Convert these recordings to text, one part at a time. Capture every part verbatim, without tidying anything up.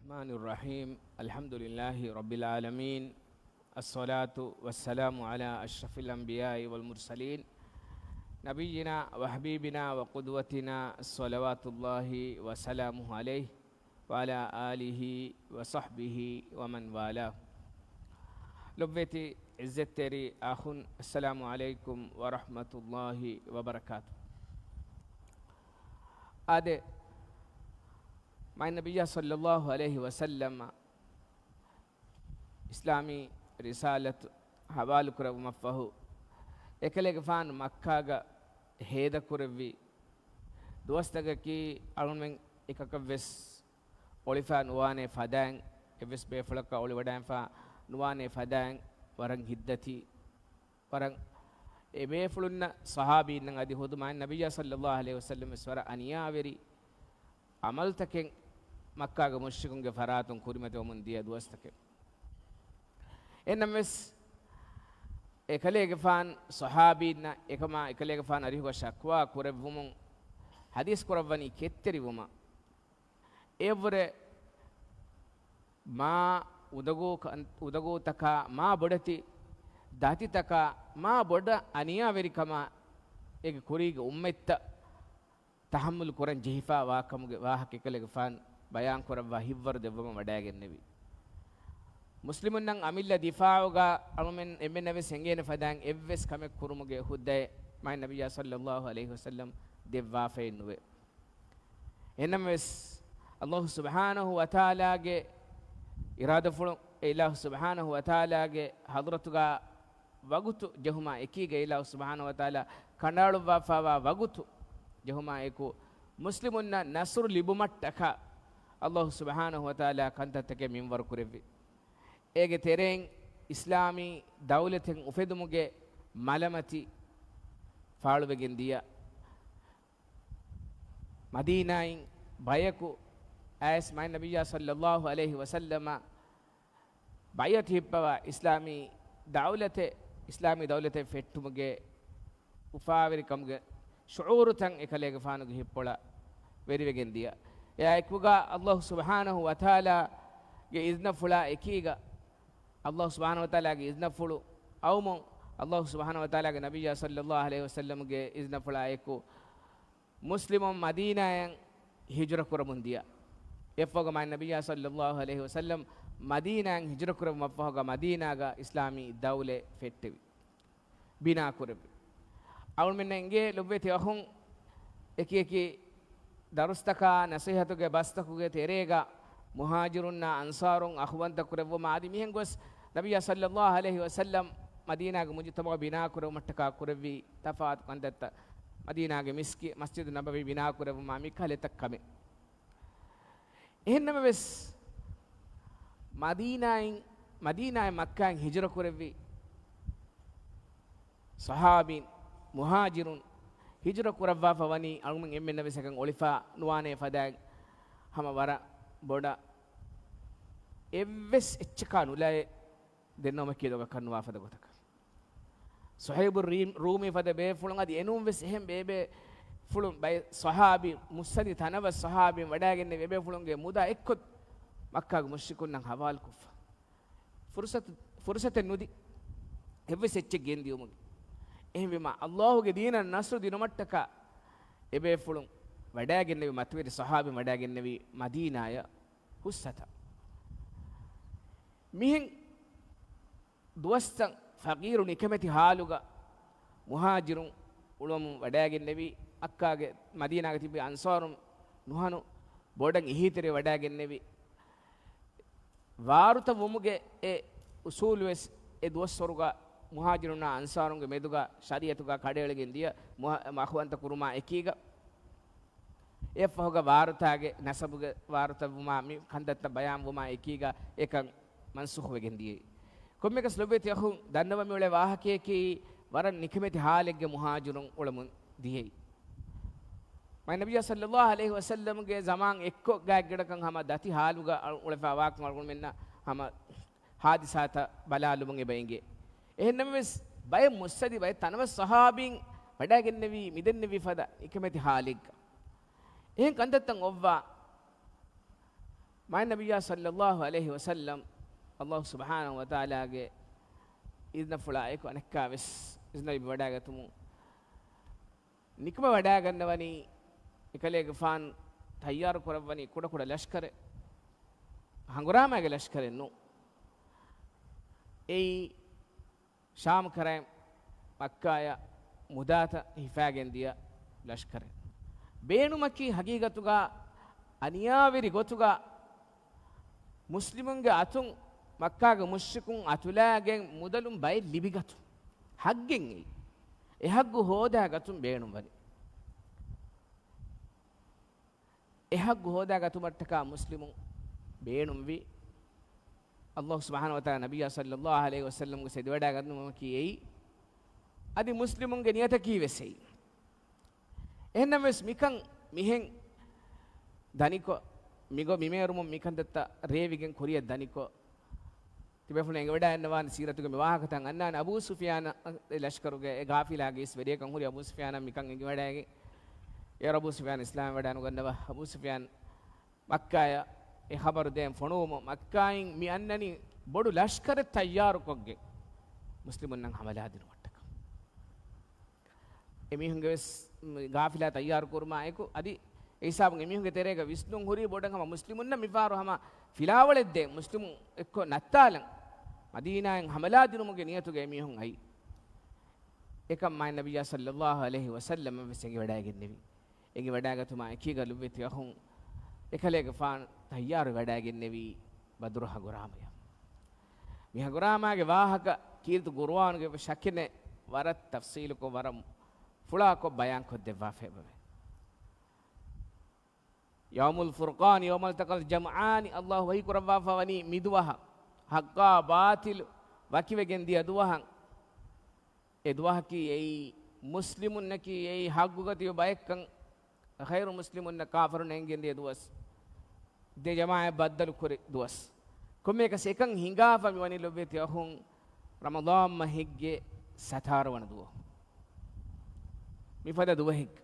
الرحمن الرحيم. الحمد لله رب العالمين. الصلاة والسلام على أشرف الأنبياء والمرسلين. نبينا وحبيبنا وقدوتنا صلوات الله وسلامه عليه وعلى آله وصحبه ومن والاه. ލޮބުވެތި ޢިއްޒަތްތެރި އަޚުން، السلام عليكم ورحمة الله وبركاته. އާދެ، މާތް ނަބިއްޔާ صلى الله عليه وسلم އިސްލާމީ ރިސާލަތު ހަވާލުކުރެއްވުމަށްފަހު، އެކަލޭގެފާނު މައްކާގަ ހޭދަކުރެއްވި ދުވަސްތަކަކީ، އަޅުމެން އެކަކަށްވެސް އޮޅިފަ ނުވާނޭ ފަދައިން، އެއްވެސް ބޭފުޅަކަށް އޮޅިވަޑައިފަ ނުވާނޭ ފަދައިން ވަރަށް ހިތްދަތި، ވަރަށް އެބޭފުޅުންނަށް، ޞަޙާބީންނަށް އަދި ޚުދު މާތް ނަބިއްޔާ صلى الله عليه وسلم ވެސް ވަރަށް އަނިޔާވެރި ޢަމަލުތަކެއް މައްކާގެ މުޝްރިކުންގެ ފަރާތުން ކުރިމަތިވަމުން ދިޔަ ދުވަސްތަކެއް. އެހެންނަމަވެސް، އެކަލޭގެފާން ޞަޙާބީންނަށް އެކަމާ އެކަލޭގެފާން އަރިހުގަ ޝަކުވާ ކުރެއްވުމުން ޙަދީޘް ކުރައްވަނީ ކެތްތެރިވުމަށް. އެއަށްވުރެ މާ އުނދަގޫ ކަން-، އުނދަގޫތަކާ މާ ބޮޑެތި ދަތިތަކާ މާ ބޮޑަށް އަނިޔާވެރިކަމާ އޭގެ ކުރީގެ އުއްމަތްތައް ތަޙައްމުލު ކުރަން ޖެހިފާ ވާކަމުގެ ވާހަކަ އެކަލޭގެފާން ބަޔާން ކުރައްވާ ހިތްވަރު ދެއްވަމުން ވަޑައިގެންނެވި. މުސްލިމުންނަށް އަމިއްލަ ދިފާޢުގަ އަޅުމެން އެންމެންނަށް ވެސް އެނގޭނެ ފަދައިން އެއްވެސް ކަމެއް ކުރުމުގެ ހުއްދައެއް މާތް ނަބިއްޔާ صلى الله عليه وسلم ދެއްވާފައެއް ނުވޭ. އެހެންނަމަވެސް، ﷲ ސުބްޙާނަހޫ ވަތަޢާލާގެ އިރާދަފުޅު، އެ ﷲ ސުބްޙާނަހޫ ވަތަޢާލާގެ ޙަޟްރަތުގަ ވަގުތު ޖެހުމާ އެކީގަ، ﷲ ސުބްޙާނަހޫ ވަތަޢާލާ ކަނޑައަޅުއްވާފައިވާ ވަގުތު ޖެހުމާ އެކު، މުސްލިމުންނަށް ނަޞްރު ލިބުމަށްޓަކާ ﷲ ސުބްޙާނަހޫ ވަތަޢާލާ ކަންތައްތަކެއް މިންވަރު ކުރެއްވި. އޭގެ ތެރެއިން އިސްލާމީ ދައުލަތެއް އުފެދުމުގެ މަލަމަތި ފާޅުވެގެން ދިޔަ. މަދީނާއިން ބަޔަކު އައިސް މާތް ނަބިއްޔާ صلى الله عليه وسلم ބައިޢަތު ހިއްޕަވާ އިސްލާމީ ދައުލަތެއް، އިސްލާމީ ދައުލަތެއް ފެއްޓުމުގެ އުފާވެރިކަމުގެ ޝުޢޫރުތައް އެކަލޭގެފާނުގެ ހިތްޕުޅަށް ވެރިވެގެން ދިޔަ. އެއާއެކުގަ ﷲ ސުބްޙާނަހޫ ވަތަޢާލާގެ އިޒްނަފުޅާ އެކީގަ، ﷲ ސުބްޙާނަހޫ ވަތަޢާލާގެ އިޒްނަފުޅު އައުމުން، ﷲ ސުބްޙާނަހޫ ވަތަޢާލާގެ ނަބިއްޔާ صلى الله عليه وسلم ގެ އިޒްނަފުޅާ އެކު، މުސްލިމުން މަދީނާއަށް ހިޖުރަ ކުރަމުން ދިޔަ. އެއަށްފަހުގަ މާތް ނަބިއްޔާ صلى الله عليه وسلم މަދީނާއަށް ހިޖުރަ ކުރެއްވުމަށްފަހުގަ މަދީނާގަ އިސްލާމީ ދައުލަތް ފެއްޓެވި. ބިނާ ކުރެއްވި. އަޅުމެންނަށް އެނގޭ ލޮބުވެތި އަޚުން އެކި އެކި ދަރުސްތަކާ ނަޞޭޙަތުގެ ބަސްތަކުގެ ތެރޭގަ މުހާޖިރުންނާ އަންޞާރުން އަޚުވަންތަ ކުރެއްވުމާ އަދި މިހެން ގޮސް ނަބިއްޔާ صلى الله عليه وسلم މަދީނާގެ މުޖުތަމަޢު ބިނާ ކުރެވުމަށްޓަކާ ކުރެއްވި ތަފާތު ކަންތައްތައް، މަދީނާގެ މިސްކި-، މަސްޖިދު ނަބަވީ ބިނާ ކުރެއްވުމާ މި ކަހަލަ އެތައް ކަމެއް. އެހެންނަމަވެސް، މަދީނާއިން، މަދީނާއިން މައްކާއިން ހިޖުރަ ކުރެއްވި ޞަޙާބީން، މުހާޖިރުން ހިޖުރަ ކުރައްވާފަ ވަނީ އަޅުގަނޑު އެންމެންނަށް ވެސް އެކަން އޮޅިފަ ނުވާނޭ ފަދައިން ހަމަ ވަރަށް ބޮޑަށް އެއްވެސް އެއްޗަކާ ނުލައެ ދެންނެވުމަކީ ދޮގަކަށް ނުވާ ފަދަ ގޮތަކަށް. ޞުހައިބު ރީ-، ރޫމީ ފަދަ ބޭފުޅުން އަދި އެނޫން ވެސް އެހެން ބޭބޭފުޅުން ބައެއް ޞަޙާބީ، މުއްސަނދި ތަނަވަސް ޞަޙާބީން ވަޑައިގެންނެވި އެބޭފުޅުންގެ މުދާ އެއްކޮށް މައްކާގެ މުޝްރިކުންނަށް ހަވާލުކޮށްފަ. ފުރުސަތު، ފުރުސަތެއް ނުދި. އެއްވެސް އެއްޗެއް ގެންދިޔުމުގެ. އެހެންވީމާ، ﷲ ގެ ދީނަށް ނަޞްރު ދިނުމަށްޓަކާ އެބޭފުޅުން ވަޑައިގެންނެވި، މަތިވެރި ޞަޙާބީން ވަޑައިގެންނެވި މަދީނާއަށް ހުސްއަތަށް. މިހެން ދުވަސްތައް ފަޤީރު ނިކަމެތި ޙާލުގަ މުހާޖިރުން އުޅުމުން ވަޑައިގެންނެވި، މައްކާގެ މަދީނާގެ ތިބި އަންޞާރުން ނުހަނު ބޮޑަށް އެހީތެރި ވަޑައިގެންނެވި. ވާރުތަ ވުމުގެ އެ އުޞޫލު ވެސް އެ ދުވަސްވަރުގަ މުހާޖިރުންނާ އަންޞާރުންގެ މެދުގަ ޝަރީޢަތުގަ ކަޑައެޅިގެން ދިޔަ މުހަ-، އަޚުވަންތަ ކުރުމާ އެކީގަ، އެއަށްފަހުގަ ވާރުތާގެ ނަސަބުގެ ވާރުތަ ވުމާ މި ކަންތައްތައް ބަޔާން ވުމާ އެކީގަ އެކަން މަންސޫޚު ވެގެން ދިޔައީ. ކޮންމެއަކަސް ލޮބުވެތި އަޚުން ދަންނަވަން މިއުޅޭ ވާހަކަޔަކީ ވަރަށް ނިކަމެތި ޙާލެއްގެ މުހާޖިރުން އުޅެމުން ދިޔައީ. މާތް ނަބިއްޔާ ޞައްލައްލާހު ޢަލައިހި ވަސައްލަމްގެ ޒަމާން އެއްކޮށް ގާތްގަނޑަކަށް ހަމަ ދަތި ޙާލުގަ އުޅެފައި ވާކަން އަޅުގަނޑުމެންނަށް ހަމަ ޙާދިސާތައް ބަލާލުމުން އެބަ އެނގޭ. އެހެންނަމަވެސް، ބައެއް މުއްސަދި ބައެއް ތަނަވަސް ޞަޙާބީން ވަޑައިގެންނެވީ މިދެންނެވި ފަދަ ނިކަމެތި ޙާލެއްގަ. އެހެން ކަންތައްތައް އޮއްވާ، މާތް ނަބިއްޔާ ޞައްލައްލާހު ޢަލައިހި ވަސައްލަމް ﷲ ސުބްޙާނަހޫ ވަތަޢާލާގެ އިޒްނަފުޅާ އެކު އަނެއްކާވެސް އިޒްނަ ލިބިވަޑައިގަތުމުން ނިކުމެވަޑައިގަންނަވަނީ، އެކަލޭގެފާނު ތައްޔާރު ކުރައްވަނީ ކުޑަކުޑަ ލަޝްކަރެއް، ހަނގުރާމާގެ ލަޝްކަރެއް ނޫން. އެއީ ޝާމް ކަރައިން މައްކާޔަށް މުދާތައް ހިފާގެން ދިޔަ ލަޝްކަރެއް. ބޭނުމަކީ ހަގީގަތުގަ އަނިޔާވެރި ގޮތުގަ މުސްލިމުންގެ އަތުން މައްކާގެ މުޝްރިކުން އަތުލާގެން މުދަލުން ބައެއް ލިބިގަތުން، ހައްގެއް އެއީ. އެ ހައްގު ހޯދާގަތުން ބޭނުންވަނީ. އެ ހައްގު ހޯދާގަތުމަށްޓަކާ މުސްލިމުން ބޭނުންވި، ﷲ ސުބްޙާނަހޫ ވަތަޢާލާ ނަބިއްޔާ ޞައްލައްލާހު ޢަލައިހި ވަސައްލަމްގެ އެދިވަޑައިގަންނަވުމަކީ އެއީ. އަދި މުސްލިމުންގެ ނިޔަތަކީ ވެސް އެއީ. އެހެންނަމަވެސް މިކަން މިހެން ދަނިކޮށް، މިގޮ މިމޭރުމުން މިކަންތައްތައް ރޭވިގެން ކުރިއަށް ދަނިކޮށް، ތިބޭފުޅުން އެނގިވަޑައިގަންނަވާނެ ސީރަތުގެ މި ވާހަކަތައް އަންނާނެ. އަބޫ ސުފިޔާން އެ ލަޝްކަރުގެ އެ ގާފިލާގެ އިސް ވެރިޔަކަން ހުރި އަބޫ ސުފިޔާނަށް މިކަން އެނގިވަޑައިގެން، އޭރު އަބޫ ސުފިޔާން އިސްލާމް ވެވަޑައިނުގަންނަވާ. އަބޫ ސުފިޔާން މައްކާޔަށް އެ ޚަބަރު ދޭން ފޮނުވުމުން، މައްކާއިން މި އަންނަނީ ބޮޑު ލަޝްކަރެއް ތައްޔާރުކޮށްގެން މުސްލިމުންނަށް ހަމަލާ ދިނުމަށްޓަކާ. އެމީހުންގެ ވެސް ގާފިލާ ތައްޔާރު ކުރުމާ އެކު، އަދި އެ ހިސާބުން އެމީހުންގެ ތެރޭގަ ވިސްނުން ހުރީ ބޮޑަށް ހަމަ މުސްލިމުންނަށް މިފަހަރު ހަމަ ފިލާވަޅެއްދޭ، މުސްލިމުން އެއްކޮށް ނައްތާލަން، މަދީނާއިން ހަމަލާ ދިނުމުގެ ނިޔަތުގަ އެމީހުން އައީ. އެކަން މާތް ނަބިއްޔާ ޞައްލައްލާހު ޢަލައިހި ވަސައްލަމަށް ވެސް އެނގިވަޑައިގެންނެވި. އެނގިވަޑައިގަތުމާ އެކީގަ ލޮބުވެތި އަޚުން އެކަލޭގެފާނު ތައްޔާރުވެވަޑައިގެންނެވީ ބަދުރު ހަނގުރާމަޔަށް. މި ހަނގުރާމާގެ ވާހަކަ ކީރިތި ޤުރުއާނުގެ ޝަކެއް ނެތް ވަރަށް ތަފްޞީލުކޮށް، ވަރަށް ފުޅާކޮށް ބަޔާންކޮށްދެއްވާފައިވެ. ޔައުމުލް ފުރްޤާން، ޔައުމަ އަލްތަޤަލް ޖަމްޢާނި، ﷲ ވަޙީ ކުރައްވާފަ ވަނީ މި ދުވަހަށް، ޙައްޤާ ބާޠިލު ވަކިވެގެން ދިޔަ ދުވަހަށް. އެ ދުވަހަކީ އެއީ މުސްލިމުންނަކީ އެއީ ޙައްޤުގަ ތިބި ބައެއްކަން، ޣައިރު މުސްލިމުންނަށް ކާފަރުން އެނގެން ދިޔަ ދުވަސް، ދެ ޖަމާޢަތް ބައްދަލު ކުރި ދުވަސް. ކޮންމެއަކަސް އެކަން ހިނގާފަ މިވަނީ ލޮބުވެތި އަޚުން ރަމަޟާން މަހެއްގެ ސަތާރަ ވަނަ ދުވަހު. މިފަދަ ދުވަހެއް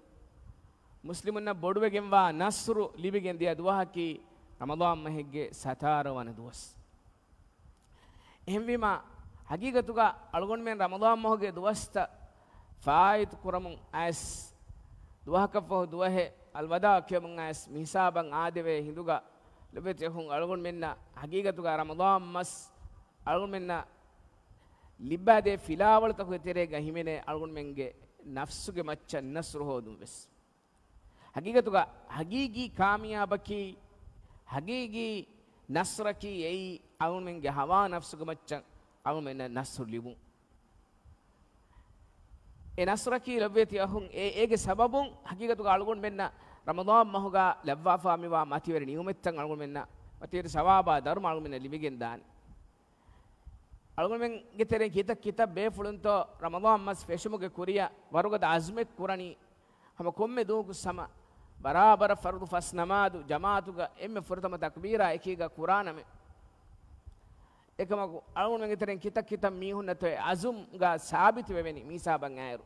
މުސްލިމުންނަށް ބޮޑުވެގެންވާ ނަޞްރު ލިބިގެން ދިޔަ ދުވަހަކީ ރަމަޟާން މަހެއްގެ ސަތާރަ ވަނަ ދުވަސް. އެހެންވީމާ، ހަގީގަތުގަ އަޅުގަނޑުމެން ރަމަޟާން މަހުގެ ދުވަސްތައް ފާއިތު ކުރަމުން އައިސް، ދުވަހަކަށްފަހު ދުވަހެއް އަލްވަދާޢު ކިޔަމުން އައިސް، މިހިސާބަށް އާދެވޭ ހިނދުގަ، ލޮބުވެތި އަޚުން އަޅުގަނޑުމެންނަށް ހަގީގަތުގަ ރަމަޟާން މަސް އަޅުގަނޑުމެންނަށް ލިބާދޭ ފިލާވަޅުތަކުގެ ތެރޭގަ ހިމެނޭ އަޅުގަނޑުމެންގެ ނަފްސުގެ މައްޗަށް ނަޞްރު ހޯދުން ވެސް. ހަގީގަތުގަ ހަގީގީ ކާމިޔާބަކީ، ހަގީގީ ނަޞްރަކީ އެއީ އަޅުމެންގެ ހަވާ ނަފްސުގެ މައްޗަށް އަޅުމެންނަށް ނަޞްރު ލިބުން. އެ ނަޞްރަކީ ލޮބުވެތި އަޚުން އެ، އޭގެ ސަބަބުން ހަގީގަތުގަ އަޅުގަނޑުމެންނަށް ރަމަޟާން މަހުގަ ލައްވާފާ މިވާ މަތިވެރި ނިޢުމަތްތައް އަޅުގަނޑުމެންނަށް، މަތިވެރި ސަވާބާ ދަރުމަ އަޅުގަނޑުމެންނަށް ލިބިގެން ދާނެ. އަޅުގަނޑުމެންގެ ތެރެއިން ކިތައް ކިތައް ބޭފުޅުންތޯ ރަމަޟާން މަސް ފެށުމުގެ ކުރިއަށް ވަރުގަދަ ޢަޒުމެއް ކުރަނީ، ހަމަ ކޮންމެ ދުވަހަކު ސަމަ ބަރާބަރަށް ފަރުޟު ފަސް ނަމާދު ޖަމާޢަތުގަ އެންމެ ފުރަތަމަ ތަކްބީރާ އެކީގަ ކުރާނަމޭ. އެކަމަކު އަޅުގަނޑުމެންގެ ތެރެއިން ކިތައް ކިތައް މީހުންނަށްތޯ އެ ޢަޒުމްގަ ސާބިތުވެވެނީ މިހިސާބަށް އައިއިރު،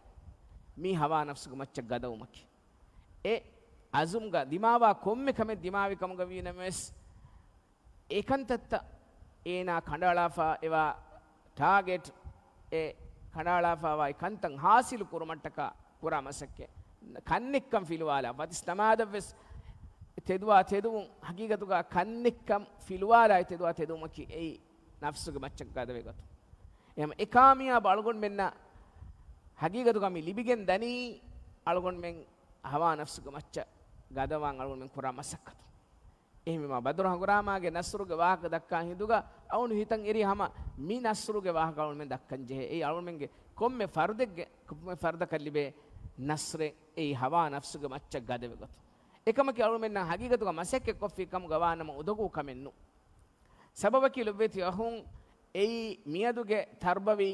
މީ ހަވާ ނަފްސުގެ މައްޗަށް ގަދަވުމަކީ. އެ ޢަޒުމްގަ ދިމާވާ ކޮންމެ ކަމެއް ދިމާވި ކަމުގަ ވީނަމަވެސް، އެކަންތައްތައް އޭނާ ކަނޑައަޅާފަ އެވާ ޓާގެޓް، އެ ކަނޑައަޅާފަވާ އެ ކަންތައް ހާސިލު ކުރުމަށްޓަކާ ކުރާ މަސައްކަތް. ކަންނެއްކަން ފިލުވާލާ، ފަތިސް ނަމާދަށްވެސް ތެދުވާ ތެދުވުން، ހަގީގަތުގަ ކަންނެއްކަން ފިލުވާލާ ތެދުވާ ތެދުވުމަކީ އެއީ ނަފްސުގެ މައްޗަށް ގަދަވެގަތުން. އެހެން އެ ކާމިޔާބު އަޅުގަނޑުމެންނަށް ހަގީގަތުގަ މި ލިބިގެން ދަނީ އަޅުގަނޑުމެން ހަވާ ނަފްސުގެ މައްޗަށް ގަދަވާން އަޅުގަނޑުމެން ކުރާ މަސައްކަތުން. އެހެންވީމާ، ބަދުރު ހަނގުރާމާގެ ނަޞްރުގެ ވާހަކަ ދައްކާ ހިނދުގަ އަޅުގަނޑު ހިތަށް އެރީ ހަމަ މި ނަޞްރުގެ ވާހަކަ އަޅުގަނޑުމެން ދައްކަން ޖެހޭ. އެއީ އަޅުގަނޑުމެންގެ ކޮންމެ ފަރުދެއްގެ، ކޮންމެ ފަރުދަކަށް ލިބޭ ނަޞްރެއް އެއީ ހަވާ ނަފްސުގެ މައްޗަށް ގަދަވެގަތުން. އެކަމަކީ އަޅުގަނޑުމެންނަށް ހަގީގަތުގަ މަސައްކަތް ކޮށްފި ކަމުގަ ވާނަމަ އުނދަގޫ ކަމެއް ނޫން. ސަބަބަކީ ލޮބުވެތި އަޚުން، އެއީ މިއަދުގެ ތަރްބަވީ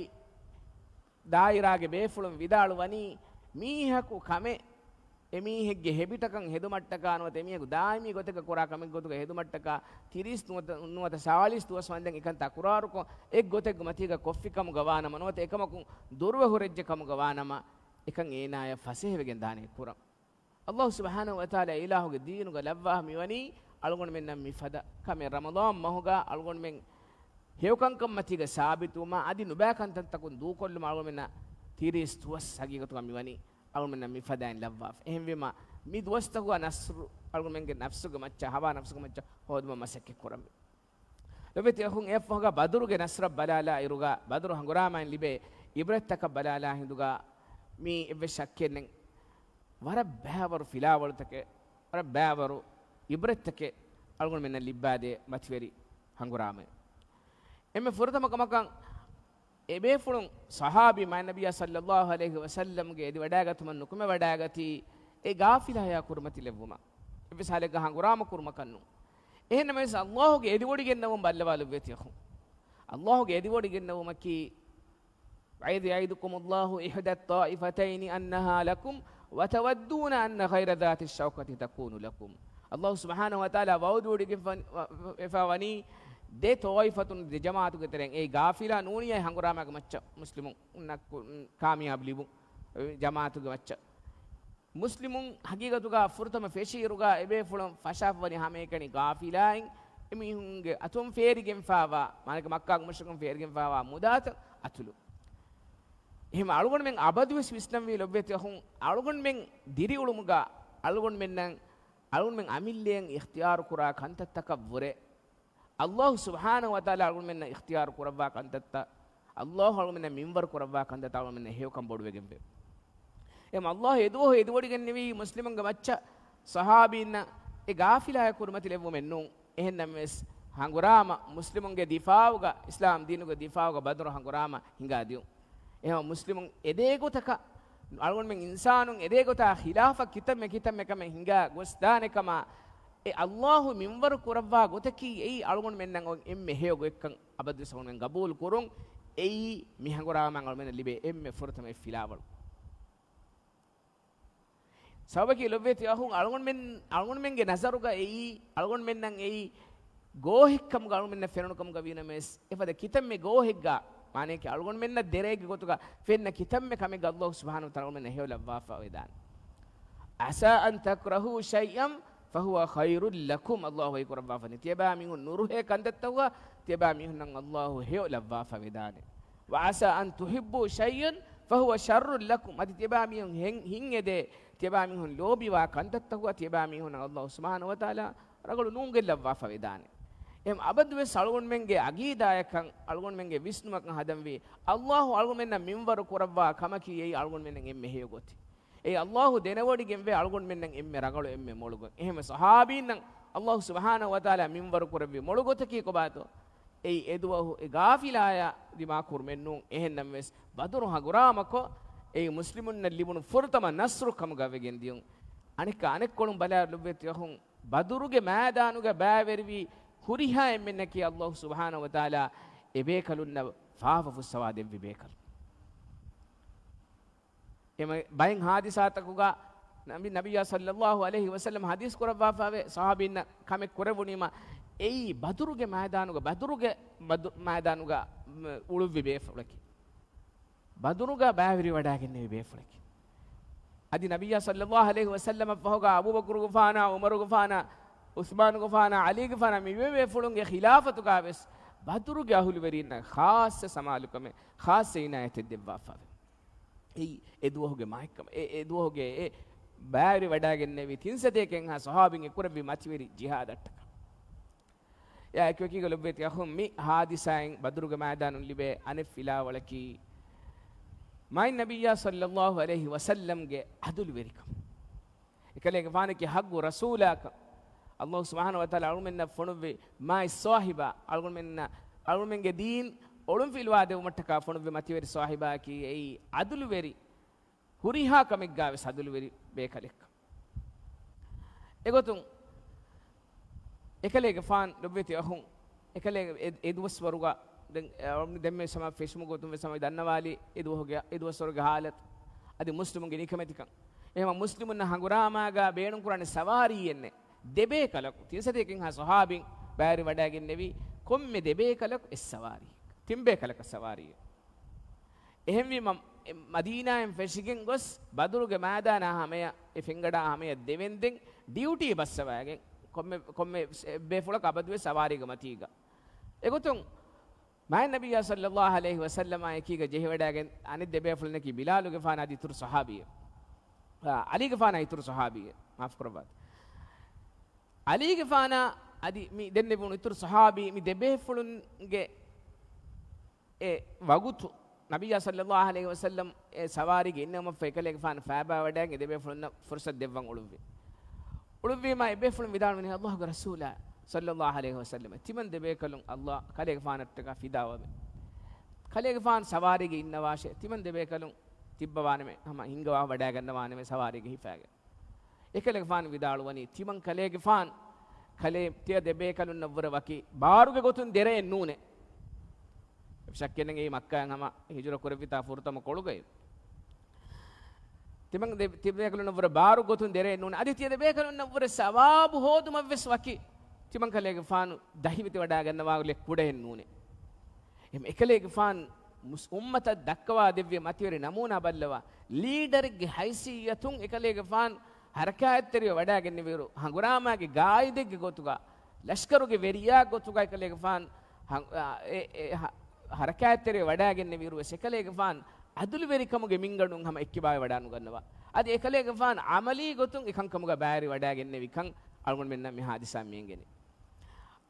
ދާއިރާގެ ބޭފުޅުން ވިދާޅުވަނީ، މީހަކު ކަމެއް އެމީހެއްގެ ހެބިޓަކަށް ހެދުމަށްޓަކާ ނުވަތަ އެމީހަކު ދާއިމީ ގޮތެއްގަ ކުރާ ކަމެއްގޮތުގަ ހެދުމަށްޓަކާ ތިރީސް ނުވަތަ، ނުވަތަ ސާޅީސް ދުވަސް ވަންދެން އެކަން ތަކުރާރުކޮށް، އެއްގޮތެއްގެ މަތީގަ ކޮށްފި ކަމުގަ ވާނަމަ ނުވަތަ އެކަމަކުން ދުރުވެ ހުރެއްޖެ ކަމުގަ ވާނަމަ، އެކަން އޭނާޔަށް ފަސޭހަވެގެން ދާނެ ކުރަން. ﷲ ސުބްޙާނަހޫ ވަތަޢާލާ އިލާހުގެ ދީނުގަ ލައްވާ މިވަނީ އަޅުގަނޑުމެންނަށް މިފަދަ ކަމެއް ރަމަޟާން މަހުގަ އަޅުގަނޑުމެން ހެޔޮކަންކަންމަތީގަ ސާބިތުވުމާ އަދި ނުބައި ކަންތައްތަކުން ދޫކޮށްލުމަށް އަޅުގަނޑުމެންނަށް ތިރީސް ދުވަސް ހަގީގަތުގަ މިވަނީ އަޅުގަނޑުމެންނަށް މިފަދައިން ލައްވާފަ. އެހެންވީމާ، މި ދުވަސްތަކުގަ ނަޞްރު އަޅުގަނޑުމެންގެ ނަފްސުގެ މައްޗަށް، ހަވާ ނަފްސުގެ މައްޗަށް ހޯދުމަށް މަސައްކަތް ކުރަންވީ. ލޮބެތި އަޚުން، އެއަށްފަހުގަ ބަދުރުގެ ނަޞްރަށް ބަލާލާ އިރުގަ، ބަދުރު ހަނގުރާމައިން ލިބޭ އިބްރަތްތަކަށް ބަލާލާ ހިނދުގަ، މީ އެއްވެސް ޝައްކެއް ނެތް. ވަރަށް ބައިވަރު ފިލާވަޅުތަކެއް، ވަރަށް ބައިވަރު އިބްރަތްތަކެއް އަޅުގަނޑުމެންނަށް ލިއްބާދޭ މަތިވެރި ހަނގުރާމައެއް. އެންމެ ފުރަތަމަ ކަމަކަށް، އެބޭފުޅުން ޞަޙާބީ މާތް ނަބިއްޔާ ޞައްލައްލާހު ޢަލައިހި ވަސައްލަމްގެ އެދިވަޑައިގަތުމަށް ނުކުމެވަޑައިގަތީ، އެ ޣާފިލާޔާ ކުރިމަތިލެއްވުމަށް. އެއްވެސް ހާލެއްގަ ހަނގުރާމަ ކުރުމަކަށް ނޫން. އެހެންނަމަވެސް، ﷲ ގެ އެދިވޮޑިގެންނެވުން ބައްލަވާލައްވަތި އަޚުން. ﷲ ގެ އެދިވޮޑިގެންނެވުމަކީ، وَإِذْ يَعِدُكُمُ اللَّهُ إِحْدَى الطَّائِفَتَيْنِ أَنَّهَا لَكُمْ وَتَوَدُّونَ أَنَّ غَيْرَ ذَاتِ الشَّوْكَةِ تَكُونُ لَكُمْ. ﷲ ސުބްޙާނަހޫ ވަތަޢާލާ ވަޢުދުވޮޑިގެންފަ-، ވެފަ ވަނީ ދެ ޠާއިފަތުން، ދެ ޖަމާޢަތުގެ ތެރެއިން، އެއީ ޣާފިލާ ނޫނިއްޔާ ހަނގުރާމާގެ މައްޗަށް މުސްލިމުންނަށް ކު-، ކާމިޔާބު ލިބުން، ޖަމާޢަތުގެ މައްޗަށް. މުސްލިމުން ހަގީގަތުގަ ފުރަތަމަ ފެށިއިރުގަ އެބޭފުޅުން ފަށާފަވަނީ ހަމައެކަނި ޣާފިލާއިން، އެމީހުންގެ އަތުން ފޭރިގެންފާވާ، މާނައަކީ މައްކާގެ މުޝްރިކުން ފޭރިގެންފާވާ މުދާތައް އަތުލު. އެހެން އަޅުގަނޑުމެން އަބަދުވެސް ވިސްނަންވީ ލޮބްވެތި އަޚުން، އަޅުގަނޑުމެން ދިރިއުޅުމުގަ އަޅުގަނޑުމެންނަށް، އަޅުގަނޑުމެން އަމިއްލައަށް އިޚްތިޔާރު ކުރާ ކަންތައްތަކަށްވުރެ، ﷲ ސުބްޙާނަހޫ ވަތަޢާލާ އަޅުގަނޑުމެންނަށް އިޚްތިޔާރު ކުރައްވާ ކަންތައްތައް، ﷲ އަޅުގަނޑުމެންނަށް މިންވަރު ކުރައްވާ ކަންތައްތައް އަޅުގަނޑުމެންނަށް ހެޔޮކަން ބޮޑުވެގެންވޭ. އެހެން ﷲ އެދުވަހު އެދިވޮޑިގެންނެވީ މުސްލިމުންގެ މައްޗަށް ޞަޙާބީންނަށް އެ ޣާފިލާޔާ ކުރިމަތިލެއްވުމެއް ނޫން. އެހެންނަމަވެސް، ހަނގުރާމަ މުސްލިމުންގެ ދިފާޢުގަ، އިސްލާމް ދީނުގެ ދިފާޢުގަ ބަދުރު ހަނގުރާމަ ހިނގާ ދިޔުން. އެހެން މުސްލިމުން އެދޭގޮތަކަށް، އަޅުގަނޑުމެން އިންސާނުން އެދޭގޮތާ ޚިލާފަށް ކިތަންމެ ކިތަންމެ ކަމެއް ހިނގާ ގޮސްދާނެ ކަމަށް، އެ ﷲ މިންވަރު ކުރައްވާ ގޮތަކީ އެއީ އަޅުގަނޑުމެންނަށް އޮތް އެންމެ ހެޔޮ ގޮތްކަން އަބަދުވެސް އަޅުގަނޑުމެން ގަބޫލު ކުރުން. އެއީ މި ހަނގުރާމައިން އަޅުގަނޑުމެންނަށް ލިބޭ އެންމެ ފުރަތަމަ އެއް ފިލާވަޅު. ސަބަބަކީ ލޮބްވެތި އަޚުން، އަޅުގަނޑުމެން، އަޅުގަނޑުމެންގެ ނަޒަރުގަ އެއީ، އަޅުގަނޑުމެންނަށް އެއީ ގޯހެއްކަމުގަ އަޅުގަނޑުމެންނަށް ފެނުނު ކަމުގަ ވީނަމަވެސް، އެފަދަ ކިތަންމެ ގޯހެއްގަ، މާނައަކީ އަޅުގަނޑުމެންނަށް ދެރައެއްގެ ގޮތުގަ ފެންނަ ކިތަންމެ ކަމެއްގަ ﷲ ސުބްޙާނަހޫ ވަތަޢާލާ އަޅުގަނޑުމެންނަށް ހެޔޮ ލައްވާފަ ވެދާނެ. عَسَىٰ أَن تَكْرَهُوا شَيْئًا فَهُوَ خَيْرٌ لَكُمْ. ﷲ ވަޙީ ކުރައްވާފަ ވަނީ، ތިޔަބައިމީހުން ނުރުހޭ ކަންތައްތަކުގަ ތިޔަބައިމީހުންނަށް ﷲ ހެޔޮ ލައްވާފަ ވެދާނެ. وَعَسَىٰ أَن تُحِبُّوا شَيْئًا فَهُوَ شَرٌّ لَكُمْ. އަދި ތިޔަބައިމީހުން ހެން-، ހިތްއެދޭ، ތިޔަބައިމީހުން ލޯބިވާ ކަންތައްތަކުގަ ތިޔަބައިމީހުންނަށް ﷲ ސުބްޙާނަހޫ ވަތަޢާލާ ރަނގަޅު ނޫންގޮތް ލައްވާފަ ވެދާނެ. އެހެން އަބަދުވެސް އަޅުގަނޑުމެންގެ އަގީދާޔަކަށް، އަޅުގަނޑުމެންގެ ވިސްނުމަކަށް ހަދަންވީ، ﷲ އަޅުގަނޑުމެންނަށް މިންވަރު ކުރައްވާ ކަމަކީ އެއީ އަޅުގަނޑުމެންނަށް އެންމެ ހެޔޮ ގޮތެއް. އެއީ ﷲ ދެނެވޮޑިގެންވޭ އަޅުގަނޑުމެންނަށް އެންމެ ރަނގަޅު، އެންމެ މޮޅު ގޮތް. އެހެންވެ ޞަޙާބީންނަށް ﷲ ސުބްޙާނަހޫ ވަތަޢާލާ މިންވަރު ކުރެއްވި މޮޅު ގޮތަކީ ކޮބާތޯ؟ އެއީ އެދުވަހު އެ ޣާފިލާޔާ ދިމާކުރުމެއް ނޫން. އެހެންނަމަވެސް، ބަދުރު ހަނގުރާމަކޮށް، އެއީ މުސްލިމުންނަށް ލިބުނު ފުރަތަމަ ނަޞްރު ކަމުގަ ވެގެން ދިޔުން. އަނެއްކާ އަނެއްކޮޅުން ބަލާ ލޮބްވެތި އަޚުން، ބަދުރުގެ މައިދާނުގަ ބައިވެރިވި ހުރިހާ އެންމެންނަކީ ﷲ ސުބްޙާނަހޫ ވަތަޢާލާ އެބޭކަލުންނަށް ފާފަ ފުއްސަވާ ދެއްވި ބޭކަލުން. އެ މަ-، ބައެއް ޙާދިސާތަކުގަ ނަބި، ނަބިއްޔާ ޞައްލައްލާހު ޢަލައިހި ވަސައްލަމަ ޙަދީޘް ކުރައްވާފަވޭ، ޞަޙާބީންނަށް ކަމެއް ކުރެވުނީމަ، އެއީ ބަދުރުގެ މައިދާނުގަ، ބަދުރުގެ ބަދު-، މައިދާނުގަ، މް، އުޅުއްވި ބޭފުޅަކީ. ބަދުރުގަ ބައިވެރިވަޑައިގެންނެވި ބޭފުޅަކީ. އަދި ނަބިއްޔާ ޞައްލައްލާހު ޢަލައިހި ވަސައްލަމަށްފަހުގަ އަބޫބަކުރުގެފާނާ، ޢުމަރުގެފާނާ، ޢުޘްމާނުގެފާނާ، ޢަލީގެފާނާ މި ބޭބޭފުޅުންގެ ޚިލާފަތުގަވެސް ބަދުރުގެ އަހުލުވެރީންނަށް ޚާއްޞަ ސަމާލުކަމެއް، ޚާއްޞަ އިނާޔަތެއް ދެއްވާފަވޭ. އެއީ އެ ދުވަހުގެ މާތްކަމަށް، އެ، އެ ދުވަހުގެ އެ ބައިވެރިވަޑައިގެންނެވި ތިން ސަތޭކައެއްހާ ޞަޙާބީން އެކުރެއްވި މަތިވެރި ޖިހާދަށްޓަކާ. އެއާ އެކިވެކީގަ ލޮބްވެތި އަޚުން، މި ޙާދިސާއިން ބަދުރުގެ މައިދާނުން ލިބޭ އަނެއް ފިލާވަޅަކީ، މާތް ނަބިއްޔާ ޞައްލައްލާހު ޢަލައިހި ވަސައްލަމްގެ ޢަދުލުވެރިކަން. އެކަލޭގެފާނަކީ ޙައްޤު ރަސޫލާކަން. ﷲ ސުބްޙާނަހު ވަތަޢާލާ އަޅުމެންނަށް ފޮނުއްވި މާތް ޞާޙިބާ، އަޅުމެންނަށް، އަޅުމެންގެ ދީން އޮޅުންފިލުވާ ދެވުމަށްޓަކާ ފޮނުއްވި މަތިވެރި ޞާޙިބާއަކީ އެއީ ޢަދުލުވެރި، ހުރިހާ ކަމެއްގާވެސް ޢަދުލުވެރި ބޭކަލެއްކަން. އެގޮތުން އެކަލޭގެފާން ލޮބްވެތި އަޚުން، އެކަލޭ އެ، އެ ދުވަސްވަރުގަ ދެން، އަ، ދެންމެ ސަމާ ފެށުމުގެ ގޮތުން ވެސް ހަމަ ދަންނަވާލީ އެ ދުވަހުގެ، އެ ދުވަސްވަރުގެ ޙާލަތު އަދި މުސްލިމުންގެ ނިކަމެތިކަން. އެހެމަ މުސްލިމުންނަށް ހަނގުރާމާގަ ބޭނުންކުރާނެ ސަވާރީއެއްނެ. ދެބޭކަލަކު، ތިން ސަތޭކައެއްހާ ޞަޙާބީން ބައިވެރިވަޑައިގެންނެވީ ކޮންމެ ދެބޭކަލަކު އެއް ސަވާރީ. ތިން ބޭކަލަކަށް ސަވާރީ. އެހެންވީމަ، އެ މަދީނާއިން ފެށިގެން ގޮސް، ބަދުރުގެ މައިދާނާ ހަމަޔަށް، އެ ފެންގަޑާ ހަމަޔަށް ދެވެންދެން ޑިއުޓީ ބައްސަވައިގެން، ކޮންމެ، ކޮންމެ ބޭފުޅަކު އަބަދުވެސް ސަވާރީގެ މަތީގަ. އެގޮތުން މާތް ނަބިއްޔާ ޞައްލައްލާހު ޢަލައިހި ވަސައްލަމާ އެކީގަ ޖެހިވަޑައިގެން އަނެއް ދެބޭފުޅުންނަކީ ބިލާލުގެފާނު އަދި އިތުރު ޞަޙާބީއެއް. އާ، ޢަލީގެފާނާ އިތުރު ޞަޙާބީއެއް. މާފުކުރައްވާތި. ޢަލީގެފާނާ އަދި މި ދެންނެވުނު އިތުރު ޞަޙާބީ މި ދެބޭފުޅުންގެ އެ ވަގުތު ނަބިއްޔާ ޞައްލައްލާހު ޢަލައިހި ވަސައްލަމް އެ ސަވާރީގެ އިންނެވުމަށްފަހު އެކަލޭގެފާނު ފައިބާވަޑައިގެން އެ ދެބޭފުޅުންނަށް ފުރުޞަތު ދެއްވަން އުޅުއްވި. އުޅުއްވީމާ އެބޭފުޅުން ވިދާޅުވަނީ، ﷲގެ ރަސޫލާ ޞައްލައްލާހު ޢަލައިހި ވަސައްލަމް، ތިމަން ދެބޭކަލުން ﷲ ކަލޭގެފާނަށްޓަކާ ފިދާވަމެ. ކަލޭގެފާނު ސަވާރީގެ އިންނަވާށޭ، ތިމަން ދެބޭކަލުން ތިއްބަވާނަމޭ، ހަމަ ހިންގަވާ ވަޑައިގަންނަވާނަމޭ ސަވާރީގެ ހިފާގެން. އެކަލޭގެފާނު ވިދާޅުވަނީ، ތިމަން ކަލޭގެފާނު ކަލޭ ތިޔަ ދެބޭކަލުންނަށްވުރެ ވަކި ބާރުގެ ގޮތުން ދެރައެއް ނޫނޭ. ޝައްކެއް ނެތް އެއީ މައްކާއިން ހަމަ ހިޖުރަ ކުރެއްވިތާ ފުރަތަމަ ކޮޅުގައި. ތިމަން ދެ-، ތިބޭކަލުންނަށްވުރެ ބާރު ގޮތުން ދެރައެއް ނޫނޭ. އަދި ތިޔަ ދެބޭކަލުންނަށްވުރެ ސަވާބު ހޯދުމަށްވެސް ވަކި ތިމަން ކަލޭގެފާނު ދަހިވެތިވަޑައިގަންނަވާ ލެއްކުޑައެއް ނޫނޭ. އެހެން އެކަލޭގެފާނު މުސް-، އުއްމަތަށް ދައްކަވާ ދެއްވި މަތިވެރި ނަމޫނާ ބައްލަވާ، ލީޑަރެއްގެ ހައިސިއްޔަތުން އެކަލޭގެފާނު ހަރަކާތްތެރިވެ ވަޑައިގެންނެވިއިރު، ހަނގުރާމާގެ ގާއިދެއްގެ ގޮތުގަ، ލަޝްކަރުގެ ވެރިޔާ ގޮތުގަ އެކަލޭގެފާނު ހަ-، އާ، އެ، އެ، ހަ-، ހަރަކާތްތެރިވެ ވަޑައިގެންނެވިއިރު ވެސް އެކަލޭގެފާނު އަދުލުވެރިކަމުގެ މިންގަނޑުން ހަމަ އެއްކިބާވެ ވަޑާނުގަންނަވާ. އަދި އެކަލޭގެފާނު ޢަމަލީ ގޮތުން އެކަންކަމުގަ ބައިވެރިވަޑައިގެންނެވިކަން އަޅުގަނޑުމެންނަށް މި ހާދިސާ މިއެނގެނީ.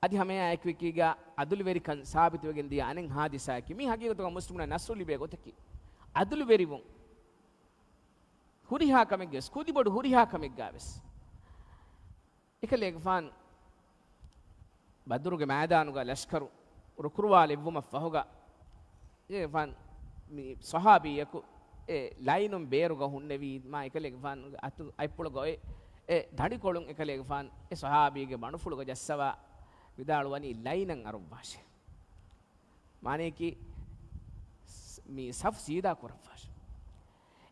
އަދި ހަމައެއާއެކު އެކީގަ އަދުލުވެރިކަން ސާބިތުވެގެން ދިޔަ އަނެއް ހާދިސާއަކީ، މީ ހަގީގަތުގަ މުސްލިމުންނަށް ނަޞްރު ލިބޭ ގޮތަކީ، އަދުލުވެރިވުން. ހުރިހާ ކަމެއްގަވެސް، ކުދިބޮޑު ހުރިހާ ކަމެއްގަވެސް، އެކަލޭގެފާނު ބަދުރުގެ މައިދާނުގަ ލަޝްކަރު ރުކުރުވާލެއްވުމަށްފަހުގަ، އެކަލޭގެފާނު މި ޞަޙާބީއަކު އެ ލައިނުން ބޭރުގަ ހުންނެވީމާ، އެކަލޭގެފާނުގެ އަތު އަތްޕުޅުގަ އޮތް އެ ދަނޑިކޮޅުން އެކަލޭގެފާނު އެ ޞަޙާބީގެ ބަނޑުފުޅުގަ ޖައްސަވާ ވިދާޅުވަނީ، ލައިނަށް އަރުއްވާށޭ. މާނަޔަކީ، ސް-، މި ސަފް ސީދާ ކުރައްވާށޭ.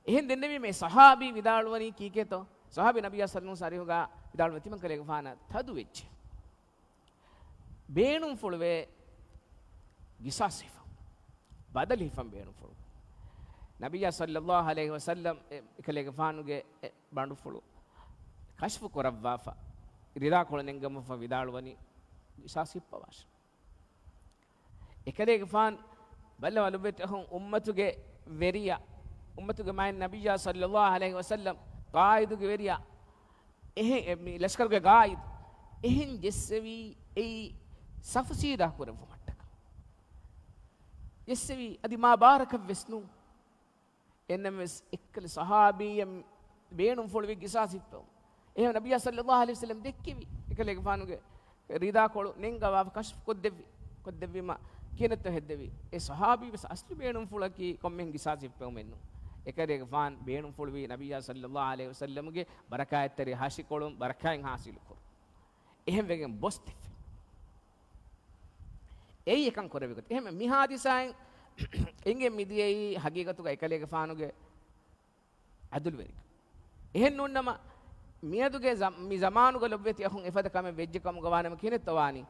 އެހެން ދެންނެވީމަ އެ ޞަޙާބީ ވިދާޅުވަނީ ކީކޭތޯ؟ ޞަޙާބީ ނަބިއްޔާ ޞައްލައްލާހު ޢަލައިހި ވަސައްލަމަށް ތިމަން ކަލޭގެފާނަށް ތަދު ވެއްޖެ. ބޭނުންފުޅުވޭ ގިސާސް ހިފަން. ބަދަލު ހިފަން ބޭނުންފުޅު. ނަބިއްޔާ ޞައްލައްލާހު ޢަލައިހި ވަސައްލަމް އެ އެކަލޭގެފާނުގެ އެ ބަނޑުފުޅު ކަޝްފު ކުރައްވާފަ، ރިދާކޮޅު ނެންގަމަފަ ވިދާޅުވަނީ، ގިސާސް ހިއްޕަވާށޭ. އެކަލޭގެފާނު ބައްލަވާ ލޮބުވެތި އަޚުން، އުއްމަތުގެ ވެރިޔާ، އުއްމަތުގެ މާތް ނަބިއްޔާ ޞައްލައްލާހު ޢަލައިހި ވަސައްލަމް، ޤާއިދުގެ ވެރިޔާ، އެހެން، އެ، މި ލަޝްކަރުގެ ޤާއިދު، އެހެން ޖެއްސެވީ އެއީ ސަފު ސީދާ ކުރެއްވުމަށްޓަކާ. ޖެއްސެވީ އަދި މާ ބާރަކަށް ވެސް ނޫން. އެންނަމަވެސް އެއްކަލަ ޞަޙާބީއަށް ބޭނުންފުޅުވި ގިސާސް ހިއްޕެވުން. އެހެން ނަބިއްޔާ ޞައްލައްލާހު ޢަލައިހި ވަސައްލަމް ދެއްކެވި. އެކަލޭގެފާނުގެ ރިދާކޮޅު ނެންގަވާފަ ކަޝްފު ކޮށްދެއްވި. ކޮށްދެއްވީމަ ކިހިނެއްތޯ ހެއްދެވީ؟ އެ ޞަޙާބީ ވެސް އަސްލު ބޭނުންފުޅަކީ ކޮންމެހެން ގިސާސް ހިއްޕެވުމެއް ނޫން. އެކަލޭގެފާނު ބޭނުންފުޅުވީ ނަބިއްޔާ ޞައްލައްލާހު ޢަލައިހި ވަސައްލަމުގެ ބަރަކާތްތެރި ހަށިކޮޅުން ބަރަކާތް ހާސިލުކުރުން. އެހެންވެގެން ބޮސްދެއްވި. އެއީ އެކަން ކުރެއްވި ގޮތް. އެހެން މި ހާދިސާއިން އެނގެން މިދިޔައީ ހަގީގަތުގަ އެކަލޭގެފާނުގެ އަދުލުވެރިކަން. އެހެން ނޫންނަމަ، މިއަދުގެ ޒަ-، މި ޒަމާނުގަ ލޮބުވެތި އަޚުން އެފަދަ ކަމެއް ވެއްޖެ ކަމުގަ ވާނަމަ ކިހިނެއްތޯ ވާނީ؟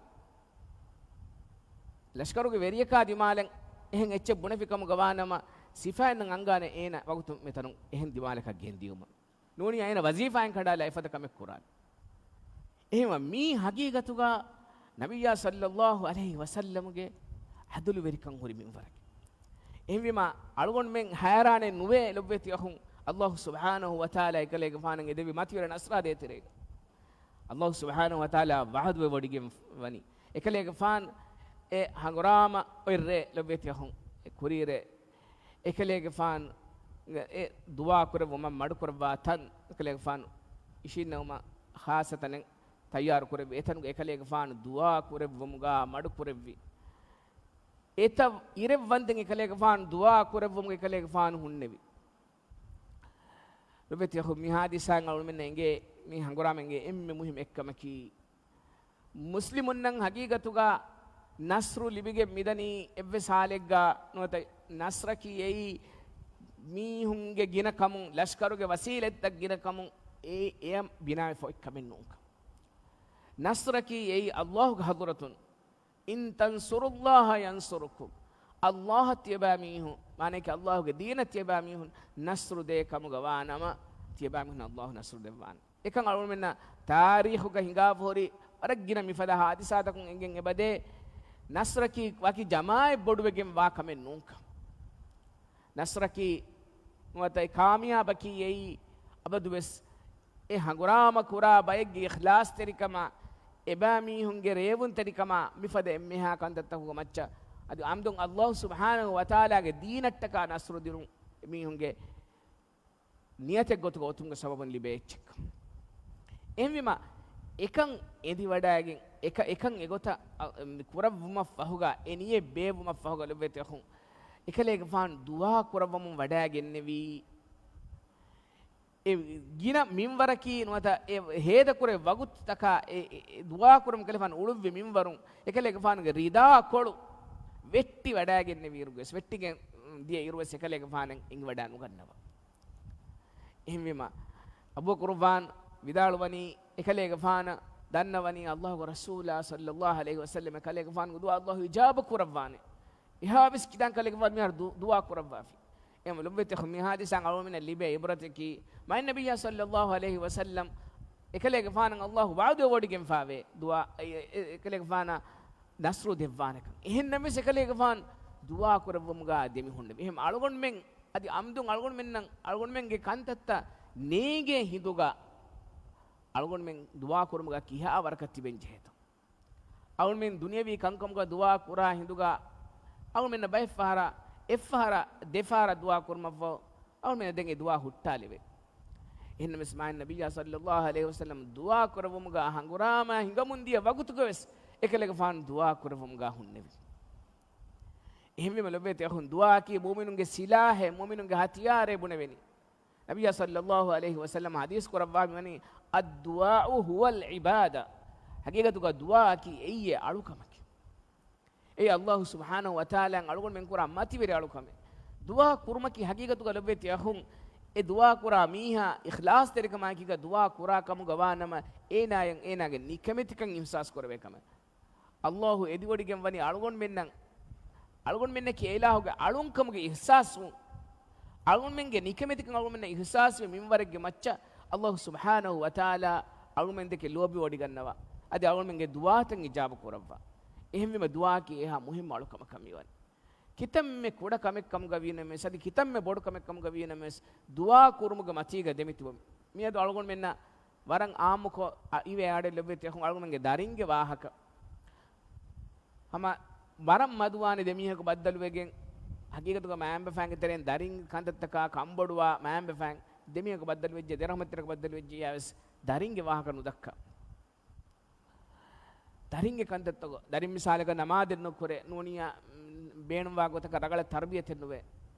ލަޝްކަރުގެ ވެރިޔަކާ ދިމާލަށް އެހެން އެއްޗެއް ބުނެފި ކަމުގަ ވާނަމަ، ސިފައިންނަށް އަންގާނެ އޭނަ ވަގުތު މިތަނުން އެހެން ދިމާލަކަށް ގެންދިޔުމަށް. ނޫނީ އޭނަ ވަޒީފާއިން ކަނޑާލާ އެފަދަ ކަމެއް ކުރާނެ. އެހެންވީމަ މީ ހަގީގަތުގަ ނަބިއްޔާ ޞައްލައްލާހު ޢަލައިހި ވަސައްލަމުގެ އަދުލުވެރިކަން ހުރި މިންވަރަކީ. އެހެންވީމަ އަޅުގަނޑުމެން ހައިރާނެއް ނުވޭ ލޮބުވެތި އަޚުން، ﷲ ސުބްޙާނަހު ވަތަޢާލާ އެކަލޭގެފާނަށް އެދެވި މަތިވެރި ނަޞްރާ ދޭތެރޭގަ. ﷲ ސުބްޙާނަހު ވަތަޢާލާ ވަޢުދުވެވޮޑިގެން ވަނީ. އެކަލޭގެފާނު އެ ހަނގުރާމަ އޮތްރޭ ލޮބުވެތި އަޚުން، އެ ކުރީރޭ އެކަލޭގެފާނު އެ ދުޢާ ކުރެއްވުމަށް މަޑުކުރައްވާ ތަން، އެކަލޭގެފާނު އިށީންނެވުމަށް ޚާއްޞަ ތަނެއް ތައްޔާރު ކުރެއްވި. އެތަނުގަ އެކަލޭގެފާނު ދުޢާ ކުރެއްވުމުގަ މަޑުކުރެއްވި. އެތައް އިރެއްވަންދެން އެކަލޭގެފާނު ދުޢާ ކުރެއްވުމުގަ އެކަލޭގެފާނު ހުންނެވި. ލޮބުވެތި އަޚުން، މި ހާދިސާއިން އަޅުމެންނަށް އެނގޭ، މި ހަނގުރާމަ އެނގޭ އެންމެ މުހިއްމު އެއްކަމަކީ، މުސްލިމުންނަށް ހަގީގަތުގަ ނަޞްރު ލިބިގެން މިދަނީ އެއްވެސް ހާލެއްގަ ނުވަތަ، ނަޞްރަކީ އެއީ މީހުންގެ ގިނަކަމުން، ލަޝްކަރުގެ ވަސީލަތްތައް ގިނަކަމުން އެ، އެއަށް ބިނާވެފަ އޮތްކަމެއް ނޫންކަން. ނަޞްރަކީ އެއީ ﷲގެ ޙަޟްރަތުން، إن تنصروا الله ينصركم. ﷲއަށް ތިޔަބައިމީހުން، މާނައަކީ ﷲގެ ދީނަށް ތިޔަބައިމީހުން ނަޞްރު ދޭ ކަމުގަ ވާނަމަ، ތިޔަބައިމީހުން ﷲ ނަޞްރު ދެއްވާނެ. އެކަން އަޅުމެންނަށް ތާރީޚުގަ ހިނގާފަހުރި ވަރަށް ގިނަ މިފަދަ ހާދިސާތަކުން އެނގެން އެބަދޭ، ނަޞްރަކީ ވަކި ޖަމާއެއް ބޮޑުވެގެން ވާ ކަމެއް ނޫންކަން. ނަޞްރަކީ ނުވަތަ އެ ކާމިޔާބަކީ އެއީ އަބަދުވެސް އެ ހަނގުރާމަ ކުރާ ބައެއްގެ އިޚްލާޞްތެރިކަމާ، އެބައިމީހުންގެ ރޭވުންތެރިކަމާ މިފަދަ އެންމެހާ ކަންތައްތަކުގެ މައްޗަށް އަދި ޢަމްދުން އައްލާހު ސުބްޙާނަހު ވަތަޢާލާގެ ދީނަށްޓަކާ ނަޞްރު ދިނުން އެމީހުންގެ ނިޔަތެއް ގޮތުގަ އޮތުމުގެ ސަބަބުން ލިބޭ އެއްޗެއް. އެހެންވީމަ، އެކަން އެދިވަޑައިގެން، އެކަ-، އެކަން އެގޮތަށް، އަ، އެ، ކުރައްވުމަށް ފަހުގަ، އެ ނިޔަތް ބޭއްވުމަށް ފަހުގަ ލޮބުވެތި އަޚުން، އެކަލޭގެފާނު ދުޢާ ކުރައްވަމުން ވަޑައިގެންނެވީ. އެ ގިނަ މިންވަރަކީ ނުވަތަ އެ ހޭދަކުރެ ވަގުތުތަކާ އެ، އެ، އެ ދުޢާ ކުރަމުން އެކަލޭގެފާނު އުޅުއްވި މިންވަރުން، އެކަލޭގެފާނުގެ ރިދާ ކޮޅު ވެއްޓި ވަޑައިގެންނެވިއިރުގަސް، ވެއްޓިގެން ދިޔަ އިރުވެސް އެކަލޭގެފާނަށް އެނގިވަޑައި ނުގަންނަވާ. އެހެންވީމަ، އަބޫބަކުރު ވާން ވިދާޅުވަނީ، އެކަލޭގެފާނަށް ދަންނަވަނީ އައްލާހުގެ ރަސޫލާ ޞައްލައްލާހު ޢަލައިހި ވަސައްލަމް އެކަލޭގެފާނުގެ ދުޢާ އައްލާހު އިޖާބަ ކުރައްވާނެ. އެހާވެސް ކިތާން ކަލޭގެފާނު މިހާރު ދު-، ދުޢާ ކުރައްވާފި. އެހެން ލޮބުވެތި އަޚުން މި ހާދިސާއިން އަޅުގަނޑުމެންނަށް ލިބޭ ޢިބްރަތަކީ، މާތް ނަބިއްޔާ ޞައްލައްލާހު ޢަލައިހި ވަސައްލަމް އެކަލޭގެފާނަށް އައްލާހު ވަޢުދުވެވޮޑިގެންފާވޭ ދުޢާ، އެ-، އެ-، އެ-، އެކަލޭގެފާނަށް ނަޞްރު ދެއްވާނެކަން. އެހެންނަމަވެސް އެކަލޭގެފާނު ދުޢާ ކުރެއްވުމުގަ ދެމިހުންނެވި. އެހެން އަޅުގަނޑުމެން އަދި ޢަމްދުން އަޅުގަނޑުމެންނަށް އަޅުގަނޑުމެންގެ ކަންތައްތައް ނޭނގޭ ހިނދުގަ އަޅުގަނޑުމެން ދުޢާ ކުރުމުގަ ކިހާ ވަރަކަށް ތިބެން ޖެހޭތޯ؟ އަޅުމެން ދުނިޔަވީ ކަންކަމުގަ ދުޢާ ކުރާ ހިނދުގަ އަޅުމެންނަށް ބައެއް ފަހަރަށް، އެއްފަހަރަށް ދެފަހަރަށް ދުޢާ ކުރުމަށްފަހު، އަޅުމެންނަށް ދެން އެ ދުޢާ ހުއްޓާލެވޭ. އެހެންނަމަވެސް މާތް ނަބިއްޔާ ޞައްލައްލާހު ޢަލައިހި ވަސައްލަމް ދުޢާ ކުރެއްވުމުގަ ހަނގުރާމަ ހިނގަމުން ދިޔަ ވަގުތުގަވެސް އެކަލޭގެފާނު ދުޢާ ކުރެއްވުމުގަ ހުންނެވި. އެހެންވީމަ ލޮބުވެތި އަޚުން، ދުޢާއަކީ މުއުމިނުންގެ ސިލާހެއް، މުއުމިނުންގެ ހަތިޔާރެއް ބުނެވެނީ. ނަބިއްޔާ ޞައްލައްލާހު ޢަލައިހި ވަސައްލަމް ޙަދީޘް ކުރައްވާ މިވަނީ، "الدعاء هو العبادة." ޙަޤީޤަތުގަ ދުޢާއަކީ އެއީ އެ އަޅުކަމަކީ. އެއީ އައްލާހު ސުބްޙާނަހު ވަތަޢާލާއަށް އަޅުގަނޑުމެން ކުރާ މަތިވެރި އަޅުކަމެއް. ދުޢާ ކުރުމަކީ ޙަޤީޤަތުގަ ލޮބުވެތި އަޚުން، އެ ދުޢާ ކުރާ މީހާ އިޚްލާޞްތެރިކަމާއެކީގަ ދުޢާ ކުރާ ކަމުގަ ވާ ނަމަ، އޭނާއަށް އޭނާގެ ނިކަމެތިކަން އިޙްސާސް ކުރެވޭ ކަމެއް. އައްލާހު އެދިވޮޑިގެން ވަނީ އަޅުގަނޑުމެންނަށް، އަޅުގަނޑުމެންނަކީ އެ އިލާހުގެ އަޅުންކަމުގެ އިޙްސާސްވުން، އަޅުގަނޑުމެންގެ ނިކަމެތިކަން އަޅުގަނޑުމެންނަށް އިޙްސާސްވި މިންވަރެއްގެ މައްޗަށް އައްލާހު ސުބްޙާނަހު ވަތަޢާލާ އަޅުގަނޑުމެންދެކެ ލޯބިވޮޑިގަންނަވާ، އަދި އަޅުގަނޑުމެންގެ ދުޢާތައް އިޖާބަ ކުރައްވާ. އެހެންވީމަ ދުޢާއަކީ އެހާ މުހިއްމު އަޅުކަމަކަށް މިވަނީ. ކިތަންމެ ކުޑަ ކަމެއް ކަމުގަ ވީނަމަވެސް، އަދި ކިތަންމެ ބޮޑު ކަމެއް ކަމުގަ ވީނަމަވެސް، ދުޢާ ކުރުމުގެ މަތީގަ ދެމިތިބުން. މިއަދު އަޅުގަނޑުމެންނަށް ވަރަށް ޢާއްމުކޮށް، އަ، އިވޭ އާޑެ ލޮބުވެތި އަޚުން އަޅުގަނޑުގެ ދަރިންގެ ވާހަކަ. ހަމަ ވަރަށް މަދުވާނެ ދެމީހަކު ބައްދަލުވެގެން، ޙަޤީޤަތުގަ މައިންބަފައިންގެ ތެރެއިން ދަރިން ކަންތައްތަކާ ކަންބޮޑުވާ މައިންބަފައިން ދެމީހަކު ބައްދަލުވެއްޖެ، ދެރަހުމަތްތެރިކަ ބައްދަލުވެއްޖެޔާ ވެސް ދަރިންގެ ވާހަކަ ނުދައްކާ. ދަރިންގެ ކަންތައްތަކު، ދަރިން މިސާލަކަށް ނަމާދެއް ނުކުރޭ، ނޫނިއްޔާ، މް، ބޭނުންވާ ގޮތަކަށް ރަގަޅަށް ތަރުބިޔަތެއް ނުވޭ.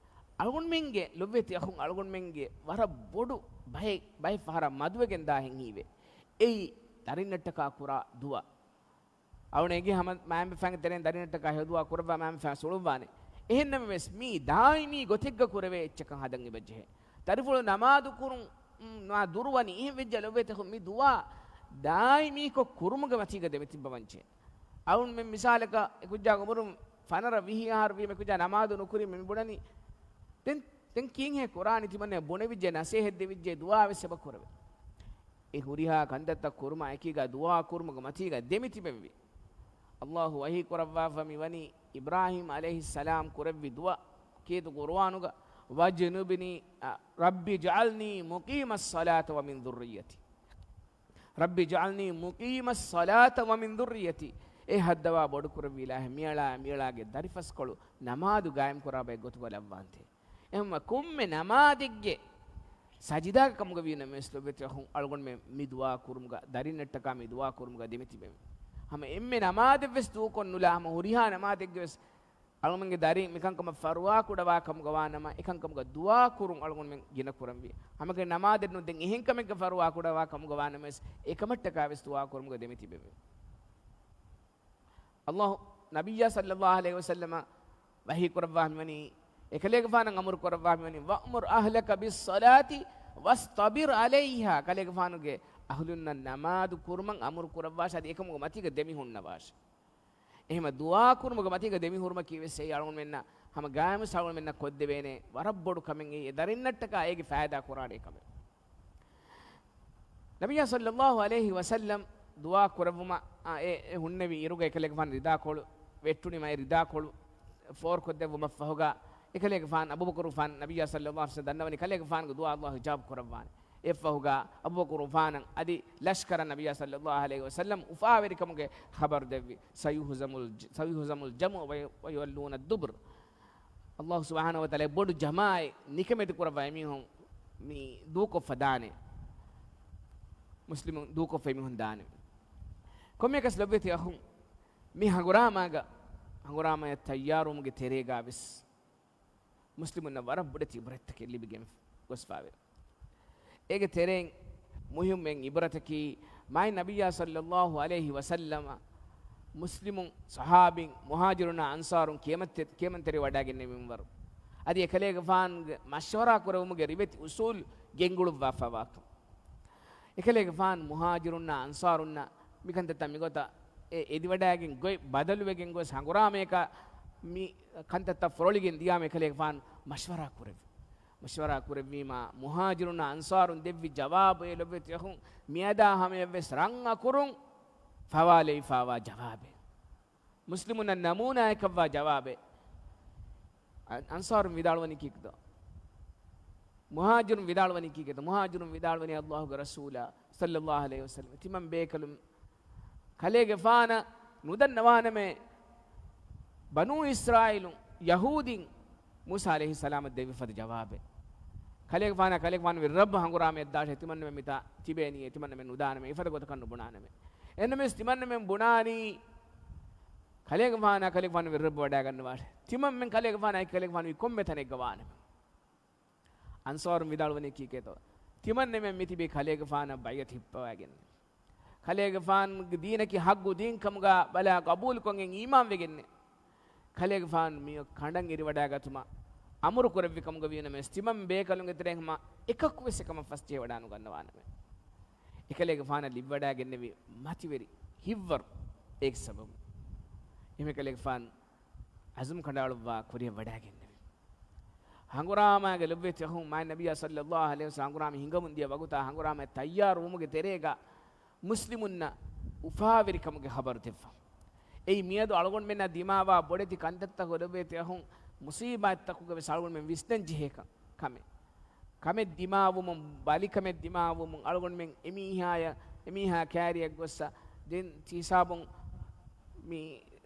އަޅުގަނޑުމެންގެ ލޮބުވެތި އަޚުން އަޅުގަނޑުމެންގެ ވަރަށް ބޮޑު ބައެއް، ބައެއް ފަހަރަށް މަދުވެގެން ދާ ހިތްހީވޭ. އެއީ ދަރިންނަށްޓަކާ ކުރާ ދުޢާ. އަޅުގަނޑު އެނގޭ ހަމަ މައިންބަފައިންގެ ތެރެއިން ދަރިންނަށްޓަކާ ހެޔޮ ދުޢާ ކުރައްވާ މައިންބަފައިން އުޅުއްވާނެ. އެހެންނަމަވެސް މީ ދާއިމީ ގޮތެއްގަ ކުރެވޭ އެއްޗަކަށް ހަދަން އެބަޖެހޭ. ދަރިފުޅު ނަމާދު ކުރުން، މް، މާ ދުރުވަނީ. އެހެން ވެއްޖެ ލޮބުވެތި އަޚުން މި ދުޢާ ދާއިމީކޮށް ކުރުމުގެ މަތީގަ ދެމިތިއްބަވަންޖެހޭ. އަޅުގަނޑުމެން މިސާލަކަށް އެކުއްޖާގެ އުމުރުން ފަނަރަ ވިހި އަހަރު ވީމަ އެކުއްޖާ ނަމާދު ނުކުރީމަ މި ބުނަނީ، ދެން، ދެން ކީއްހޭ ކުރާނީ ތިމަންނަ ބުނެވިއްޖެ ނަސޭހަތް ދެވިއްޖެ ދުޢާވެސް އެބަ ކުރެވޭ. އެ ހުރިހާ ކަންތައްތައް ކުރުމާ އެކީގަ ދުޢާ ކުރުމުގެ މަތީގަ ދެމިތިބެންވީ. އައްލާހު ވަޙީ ކުރައްވާފަ މިވަނީ އިބްރާހީމް ޢަލައިހިއްސަލާމް ކުރެއްވި ދުޢާ ކީރިތި ޤުރުއާނުގަ، "وَاجْنُبْنِي، އަ، رَبِّ اجْعَلْنِي مُقِيمَ الصَّلَاةِ وَمِنْ ذُرِّيَّتِي." "رَبِّ اجْعَلْنِي مُقِيمَ الصَّلَاةِ وَمِنْ ذُرِّيَّتِي." އޭ ހައްދަވާ ބޮޑުކުރެއްވި އިލާހެއް، މިއަޅާ، މިއަޅާގެ ދަރިފަސްކޮޅު ނަމާދު ގާއިމްކުރާ ބައެއް ގޮތުގަ ލައްވާންތޭ. އެހެންވީމަ ކޮންމެ ނަމާދެއްގެ ސަޖިދާގަ ކަމުގަ ވީނަމަވެސް ލޮބުވެތި އަޚުން އަޅުގަނޑުމެން މި ދުޢާ ކުރުމުގަ، ދަރިންނަށްޓަކާ މި ދުޢާ ކުރުމުގަ ދެމިތިބެން. ހަމަ އެންމެ ނަމާދެއްވެސް ދޫކޮށް ނުލާ، ހަމަ ހުރިހާ ނަމާދެއްގެވެސް އަޅުގަނޑުގެ ދަރިން މިކަންކަމަށް ފަރުވާ ކުޑަވާ ކަމުގަ ވާނަމަ، އެކަންކަމުގަ ދުޢާ ކުރުން އަޅުގަނޑުމެން ގިނަ ކުރަންވީ. ހަމަގެ ނަމާދެއްނު ދެން އެހެން ކަމެއްގަ ފަރުވާ ކުޑަވާ ކަމުގަ ވާނަމަވެސް، އެކަމަށްޓަކާވެސް ދުޢާ ކުރުމުގަ ދެމިތިބެވި. އައްލާހު ނަބިއްޔާ ޞައްލައްލާހު ޢަލައިހި ވަސައްލަމަ ވަޙީ ކުރައްވާ މިވަނީ، އެކަލޭގެފާނަށް އަމުރު ކުރައްވާ މިވަނީ، "وَأْمُرْ أَهْلَكَ بِالصَّلَاةِ وَاصْطَبِرْ عَلَيْهَا." ކަލޭގެފާނުގެ އަހުލުންނަށް ނަމާދު ކުރުމަށް އަމުރު ކުރައްވާށޭ، އަދި އެކަމުގެ މަތީގަ ދެމިހުންނަވާށޭ. އެހެންވީމަ ދުޢާ ކުރުމުގެ މަތީގަ ދެމިހުރުމަކީ ވެސް އެއީ އަޅުގަނޑުމެންނަށް ހަމަ ގާއިމު އަޅުގަނޑުމެންނަށް ކޮށްދެވޭނެ ވަރަށް ބޮޑު ކަމެއް. އެއީ އެ ދަރިންނަށްޓަކާ އޭގެ ފައިދާ ކުރާނެ ކަމެއް. ނަބިއްޔާ ޞައްލައްލާހު ޢަލައިހި ވަސައްލަމް ދުޢާ ކުރެއްވުމަށް، އާ، އެ، އެ ހުންނެވި އިރުގަ އެކަލޭގެފާނު ރިދާކޮޅު ވެއްޓުނީމަ، އެ ރިދާކޮޅު ފޯރުކޮށްދެއްވުމަށްފަހުގަ އެކަލޭގެފާނު އަބޫބަކުރުފާނު ނަބިއްޔާ ޞައްލައްލާހު ޢަލައިހި ވަސައްލަމް ދަންނަވަނީ ކަލޭގެފާނުގެ ދުޢާ ﷲ އިޖާބަ ކުރައްވާނެ. އެއަށްފަހުގަ އަބޫބަކުރުފާނަށް އަދި ލަޝްކަރަށް ނަބިއްޔާ ޞައްލައްލާހު ޢަލައިހި ވަސައްލަމް އުފާވެރިކަމުގެ ޚަބަރު ދެއްވި، سيهزم ال، سيهزم الجمع ويولون الدبر. ﷲ ސުބްޙާނަހޫ ވަތަޢާލާ ބޮޑު ޖަމާޢަތް ނިކަމެތި ކުރައްވާ އެމީހުން މި ދޫކޮށްފަ ދާނެ. މުސްލިމުން ދޫކޮށްފަ އެމީހުން ދާނެ. ކޮންމެއަކަސް ލޮބުވެތި އަޚުން، މި ހަނގުރާމާގަ، ހަނގުރާމަޔަށް ތައްޔާރުވުމުގެ ތެރޭގަ ވެސް މުސްލިމުންނަށް ވަރަށް ބޮޑެތި އިބްރަތްތަކެއް ލިބިގެން ގޮސްފާވޭ. އޭގެ ތެރެއިން މުހިއްމު އެއް އިބްރަތަކީ، މާތް ނަބިއްޔާ ޞައްލައްލާހު ޢަލައިހި ވަސައްލަމަ މުސްލިމުން، ޞަޙާބީން، މުހާޖިރުންނާ އަންޞާރުން ކިޔަމަންތެ، ކިޔަމަންތެރިވެވަޑައިގެންނެވި މިންވަރު. އަދި އެކަލޭގެފާނުގެ މަޝްވަރާ ކުރެވުމުގެ ރިވެތި އުޞޫލު ގެންގުޅުއްވާފައިވާކަން. އެކަލޭގެފާނު މުހާޖިރުންނާ އަންޞާރުންނަށް މިކަންތައްތައް މިގޮތަށް އެ އެދިވަޑައިގެން ގޮތް ބަދަލުވެގެން ގޮސް ހަނގުރާމަޔަކަށް މި ކަންތައްތައް ފުރޮޅިގެން ދިޔާމަ އެކަލޭގެފާނު މަޝްވަރާ ކުރެއްވި. މަޝްވަރާ ކުރެއްވީމާ، މުހާޖިރުންނާ އަންޞާރުން ދެއްވި ޖަވާބު އެ ލޮބުވެތި އަޚުން މިއަދާ ހަމަޔަށްވެސް ރަން އަކުރުން ފަވާލެވިފައިވާ ޖަވާބެއް. މުސްލިމުންނަށް ނަމޫނާއަކަށްވާ ޖަވާބެއް. އަ، އަންޞާރުން ވިދާޅުވަނީ ކީކޭތޯ؟ މުހާޖިރުން ވިދާޅުވަނީ ކީކޭތޯ؟ މުހާޖިރުން ވިދާޅުވަނީ ﷲގެ ރަސޫލާ ޞައްލައްލާހު ޢަލައިހި ވަސައްލަމް ތިމަން ބޭކަލުން ކަލޭގެފާނަށް ނުދަންނަވާނަމޭ، ބަނޫ އިސްރާއީލުން، ޔަހޫދީން މޫސާ ޢަލައިހިއްސަލާމަށް ދެއްވި ފަދަ ޖަވާބެއް. ކަލޭގެފާނަށް ކަލޭގެފާނުގެ ރައްބު ހަނގުރާމައަށްދާށޭ، ތިމަންނަމެން މިތާ ތިބޭނީއޭ، ތިމަންނަމެން ނުދާނަމޭ، އެފަދަ ގޮތަކަށް ނުބުނާނަމޭ. އެހެންނަމަވެސް ތިމަންނަމެން ބުނާނީ ކަލޭގެފާނާ ކަލޭގެފާނުގެ ރައްބު ވަޑައިގަންނަވާށޭ. ތިމަންމެން ކަލޭގެފާނާ އެކީ ކަލޭގެފާނު މި ކޮންމެ ތަނެއްގަ ވާނަމޭ. އަންޞާރުން ވިދާޅުވަނީ ކީކޭތޯ؟ ތިމަންނަމެން މިތިބީ ކަލޭގެފާނަށް ބައިޢަތު ހިއްޕަވައިގެން. ކަލޭގެފާނުގެ ދީނަކީ ޙައްޤު ދީން ކަމުގަ ބަލާ ޤަބޫލުކޮށްގެން އީމާންވެގެންނޭ. ކަލޭގެފާނު މި ކަނޑަށް އެރިވަޑައިގަތުމަށް އަމުރު ކުރެއްވި ކަމުގަ ވީނަމަވެސް، ތިމަން ބޭކަލުންގެ ތެރެއިން ހަމަ އެކަކުވެސް އެކަމަށް ފަސްޖެހިވަޑައިނުގަންނަވާނަމޭ. އެކަލޭގެފާނަށް ލިބިވަޑައިގެންނެވި މަތިވެރި ހިތްވަރު އޭގެ ސަބަބުން. އެހެންވެ ކަލޭގެފާނު ޢަޒުމް ކަނޑައަޅުއްވާ ކުރިއަށް ވަޑައިގެންނެވި. ހަނގުރާމާގެ ލޮބުވެތި އަޚުން، މާތް ނަބިއްޔާ ޞައްލައްލާހު ޢަލައިހި ވަސައްލަމް ހަނގުރާމަ ހިނގަމުން ދިޔަ ވަގުތާ ހަނގުރާމައަށް ތައްޔާރުވުމުގެ ތެރޭގަ މުސްލިމުންނަށް އުފާވެރިކަމުގެ ޚަބަރު ދެއްވާ. އެއީ މިއަދު އަޅުގަނޑުމެންނަށް ދިމާވާ ބޮޑެތި ކަންތައްތަކުގެ ލޮބުވެތި އަޚުން، މުޞީބާތްތަކުގަ ވެސް އަޅުގަނޑުމެން ވިސްނަން ޖެހޭ ކަން، ކަމެއް. ކަމެއް ދިމާވުމުން، ބަލިކަމެއް ދިމާވުމުން އަޅުގަނޑުމެން އެމީހާޔަށް، އެމީހާ ކައިރިއަށް ގޮއްސަ ދެން ތި ހިސާބުން މި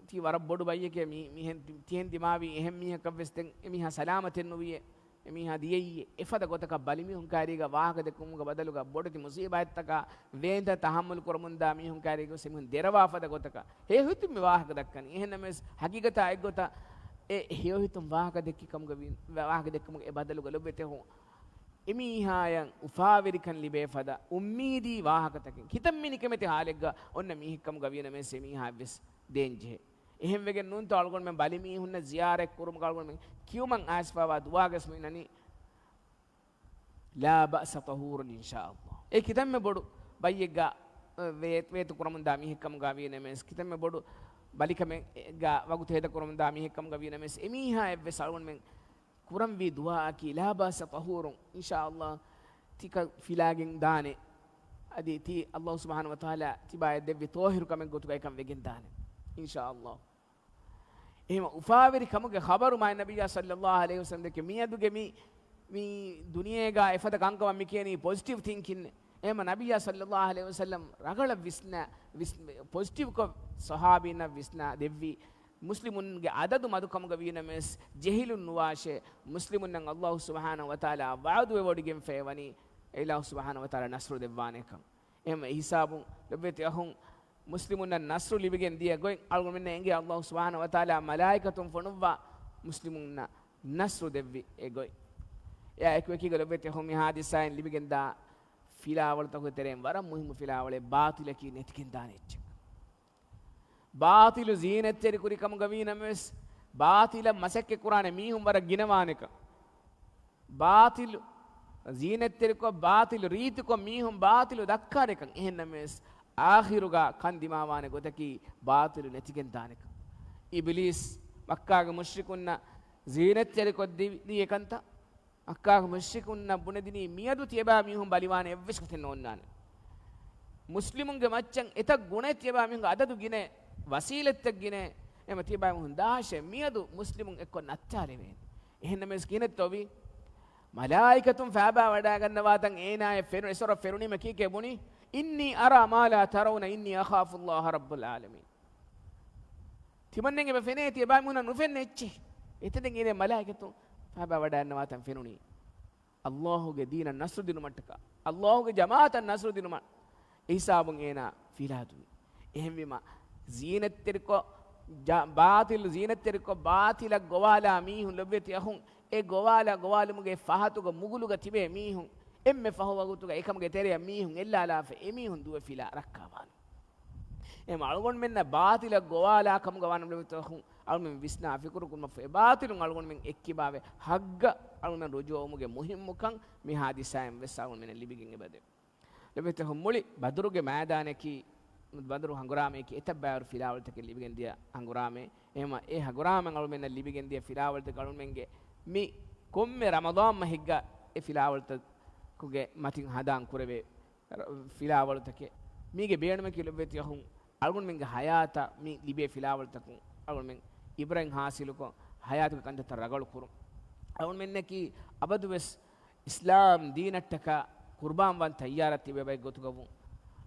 ތީ ވަރަށް ބޮޑު ބައްޔެކޭ، މި، މިހެން ތި، ތިހެން ދިމާވީ އެހެން މީހަކަށް ވެސް ދެން އެމީހާ ސަލާމަތެއް ނުވިއޭ. އެމީހާ ދިޔައީ އެފަދަ ގޮތަކަށް ބަލިމީހުން ކައިރީގަ ވާހަކަ ދެއްކުމުގެ ބަދަލުގަ ބޮޑެތި މުޞީބާތްތަކާ ވޭންތައް ތަޙައްމަލު ކުރަމުންދާ މީހުން ކައިރީގަ ވެސް އެމީހުން ދެރަވާ ފަދަ ގޮތަކަށް ހެޔޮހިތުން މި ވާހަކަ ދައްކަނީ. އެހެންނަމަވެސް ހަގީގަތާ އެއްގޮތަށް އެ ހެޔޮހިތުން ވާހަކަ ދެއްކި ކަމުގަ ވީ، ވާހަކަ ދެއްކުމުގެ އެ ބަދަލުގަ ލޮބުވެތި އަޚުން، އެމީހާޔަށް އުފާވެރިކަން ލިބޭ ފަދަ އުއްމީދީ ވާހަކަތަކެއް. ކިތަންމެ ނިކަމެތި ޙާލެއްގަ އޮންނަ މީހެއް ކަމުގަ ވީނަމަވެސް އެމީހާއަށްވެސް ދޭން ޖެހޭ. އެހެންވެގެން ނޫންތޯ އަޅުގަނޑުމެން ބަލިމީހުންނަށް ޒިޔާރަތް ކުރުމުގަ އަޅުގަނޑުމެން ކިޔުމަށް އައިސްފައިވާ ދުޢާގަސް މި އިންނަނީ، لا بأس طهور إن شاء الله. އެ ކިތަންމެ ބޮޑު ބައްޔެއްގަ، އަ، ވޭ، ވޭތު ކުރަމުންދާ މީހެއް ކަމުގަ ވީނަމަވެސް، ކިތަންމެ ބޮޑު ބަލިކަމެއްގަ ވަގުތު ހޭދަ ކުރަމުންދާ މީހެއް ކަމުގަ ވީނަމަވެސް، އެމީހާއަށްވެސް އަޅުގަނޑުމެން ކުރަންވީ ދުޢާއަކީ، لا بأس طهور، އިންޝާﷲ ތިކަން ފިލާގެން ދާނެ. އަދި ތި ﷲ ސުބްޙާނަހޫ ވަތަޢާލާ ތިބާޔަށް ދެއްވި ޠާހިރު ކަމެއް ގޮތުގައި ކަން ވެގެން ދާނެ، އިންޝާﷲ. އެހެން އުފާވެރި ކަމުގެ ޚަބަރު މާތް ނަބިއްޔާ ޞައްލައްލާހު ޢަލައިހި ވަސައްލަމް ދެއްކި، މިއަދުގެ މި، މި ދުނިޔޭގަ އެފަދަ ކަންކަމަށް މި ކިޔަނީ ޕޮޒިޓިވް ތިންކިން. އެހެން ނަބިއްޔާ ޞައްލައްލާހު ޢަލައިހި ވަސައްލަމް ރަނގަޅަށް ވިސްނާ، ވިސް، ޕޮޒިޓިވްކޮށް ޞަޙާބީންނަށް ވިސްނާ ދެއްވި، މުސްލިމުންގެ އަދަދު މަދުކަމުގަ ވީނަމަވެސް، ޖެހިލުން ނުވާށޭ، މުސްލިމުންނަށް ﷲ ސުބްޙާނަހޫ ވަތަޢާލާ ވަޢުދުވެވޮޑިގެންފައިވަނީ، އެ ﷲ ސުބްޙާނަހޫ ވަތަޢާލާ ނަޞްރު ދެއްވާނެކަން. އެހެންވެ ހިސާބުން ލޮބުވެތި އަޚުން، މުސްލިމުންނަށް ނަޞްރު ލިބިގެން ދިޔަ ގޮތް އަޅުގަނޑުމެންނަށް އެނގޭ، ﷲ ސުބްޙާނަހޫ ވަތަޢާލާ މަލާއިކަތުން ފޮނުއްވާ މުސްލިމުންނަށް ނަޞްރު ދެއްވި އެ ގޮތް. އެއާ އެކު އެކީގަ ލޮބުވެތި އަޚުން، މި ޙާދިސާއިން ލިބިގެންދާ ފިލާވަޅުތަކުގެ ތެރެއިން ވަރަށް މުހިއްމު ފިލާވަޅެއް، ބާޠިލަކީ ނެތިގެންދާނެ އެއްޗެއް. ބާޠިލު ޒީނަތްތެރިކުރި ކަމުގަ ވީނަމަވެސް، ބާޠިލަށް މަސައްކަތް ކުރާނެ މީހުން ވަރަށް ގިނަވާނެކަން. ބާޠިލު ޒީނަތްތެރިކޮށް، ބާޠިލު ރީތިކޮށް، މީހުން ބާޠިލު ދައްކާނެކަން. އެހެންނަމަވެސް، އާޚިރުގަ ކަން ދިމާވާނެ ގޮތަކީ ބާޠިލު ނެތިގެންދާނެކަން. އިބްލީސް މައްކާގެ މުޝްރިކުންނަށް ޒީނަތްތެރިކޮށްދި، ދިޔަ ކަންތައް. މައްކާގެ މުޝްރިކުންނަށް ބުނެދިނީ، މިއަދު ތިޔަބައިމީހުން ބަލިވާނެ އެއްވެސް ގޮތެއް ނޯންނާނެ. މުސްލިމުންގެ މައްޗަށް އެތައް ގުނައެއް ތިޔަބައިމީހުންގެ އަދަދު ގިނަ، ވަސީލަތްތައް ގިނަ، އެމަ ތިޔަބައިމީހުން ދާށޭ މިއަދު މުސްލިމުން އެއްކޮށް ނައްތާލެވޭނެ. އެހެންނަމަވެސް ކިހިނެއްތޯ ވީ؟ މަލާއިކަތުން ފާބާ ވަޑާގަންނަވާތަން އޭނާއަށް ފެނު، އެސޮރަށް ފެނުނީމަ ކީކޭ ބުނީ؟ "إني أرى ما لا ترون إني أخاف الله رب العالمين." ތިމަންނެން އެބަ ފެނޭ ތިޔަބައިމީހުންނަށް ނުފެންނަ އެއްޗެއް. އެތަނެއް އޭނާ މަލާއިކަތުން ފާބާ ވަޑާންނަވާތަން ފެނުނީ. އައްލާހުގެ ދީނަށް ނަސްރު ދިނުމަށްޓަކާ، އައްލާހުގެ ޖަމާއަތަށް ނަސްރު ދިނުމަށް އެ ހިސާބުން އޭނާ ފިލާދުވި. އެހެންވީމަ، ޒީނަތްތެރިކޮށް، ޖާ-، ބާތިލު ޒީނަތްތެރިކޮށް، ބާތިލަށް ގޮވާލާ މީހުން ލޮބުވެތި އަޚުން، އެ ގޮވާލާ ގޮވާލުމުގެ ފަހަތުގަ މުގުލުގަ ތިބޭ މީހުން، އެންމެ ފަހު ވަގުތުގަ އެކަމުގެ ތެރެއަށް މީހުން އެއްލާލާފަ، އެ މީހުން ދުވެފިލާ ރައްކާވާނެ. އެހެން އަޅުގަނޑުމެންނަށް ބާތިލަށް ގޮވާލާ ކަމުގަ ވާނަމަ ލޮބުވެތި އަޚުން، އަޅުމެން ވިސްނާ ފިކުރު ކުރުމަށްފަހު، އެ ބާތިލުން އަޅުގަނޑުމެން އެއްކިބާވެ ހައްގަށް އަޅުގަނޑުމެން ރުޖޫޢަވުމުގެ މުހިއްމުކަން މި ހާދިސާއިން ވެސް އަޅުގަނޑުމެންނަށް ލިބިގެން އެބަދޭ. ލޮބުވެތި އަޚުން، މުޅި ބަދުރުގެ މައިދާނަކީ، ބަދުރު ހަނގުރާމަޔަކީ އެތައް ބައިވަރު ފިލާވަޅުތަކެއް ލިބިގެން ދިޔަ ހަނގުރާމައެއް. އެހެންވީމަ، އެ ހަނގުރާމައިން އަޅުމެންނަށް ލިބިގެން ދިޔަ ފިލާވަޅުތަކެއް އަޅުމެންގެ މި ކޮންމެ ރަމަޟާން މަހެއްގަ އެ ފިލާވަޅުތަކުގެ މަތިން ހަނދާން ކުރެވޭ ފިލާވަޅުތަކެއް. މީގެ ބޭނުމަކީ ލޮބުވެތި އަޚުން، އަޅުގަނޑުމެންގެ ހަޔާތަށް މި ލިބޭ ފިލާވަޅުތަކުން އަޅުގަނޑުމެން އިބްރަތް ހާސިލުކޮށް، ހަޔާތުގެ ކަންތައްތައް ރަނގަޅު ކުރުން. އަޅުގަނޑުމެންނަކީ އަބަދުވެސް އިސްލާމް ދީނަށްޓަކާ ޤުރްބާން ވާން ތައްޔާރަށް ތިބޭ ބައެއް ގޮތުގަވުން.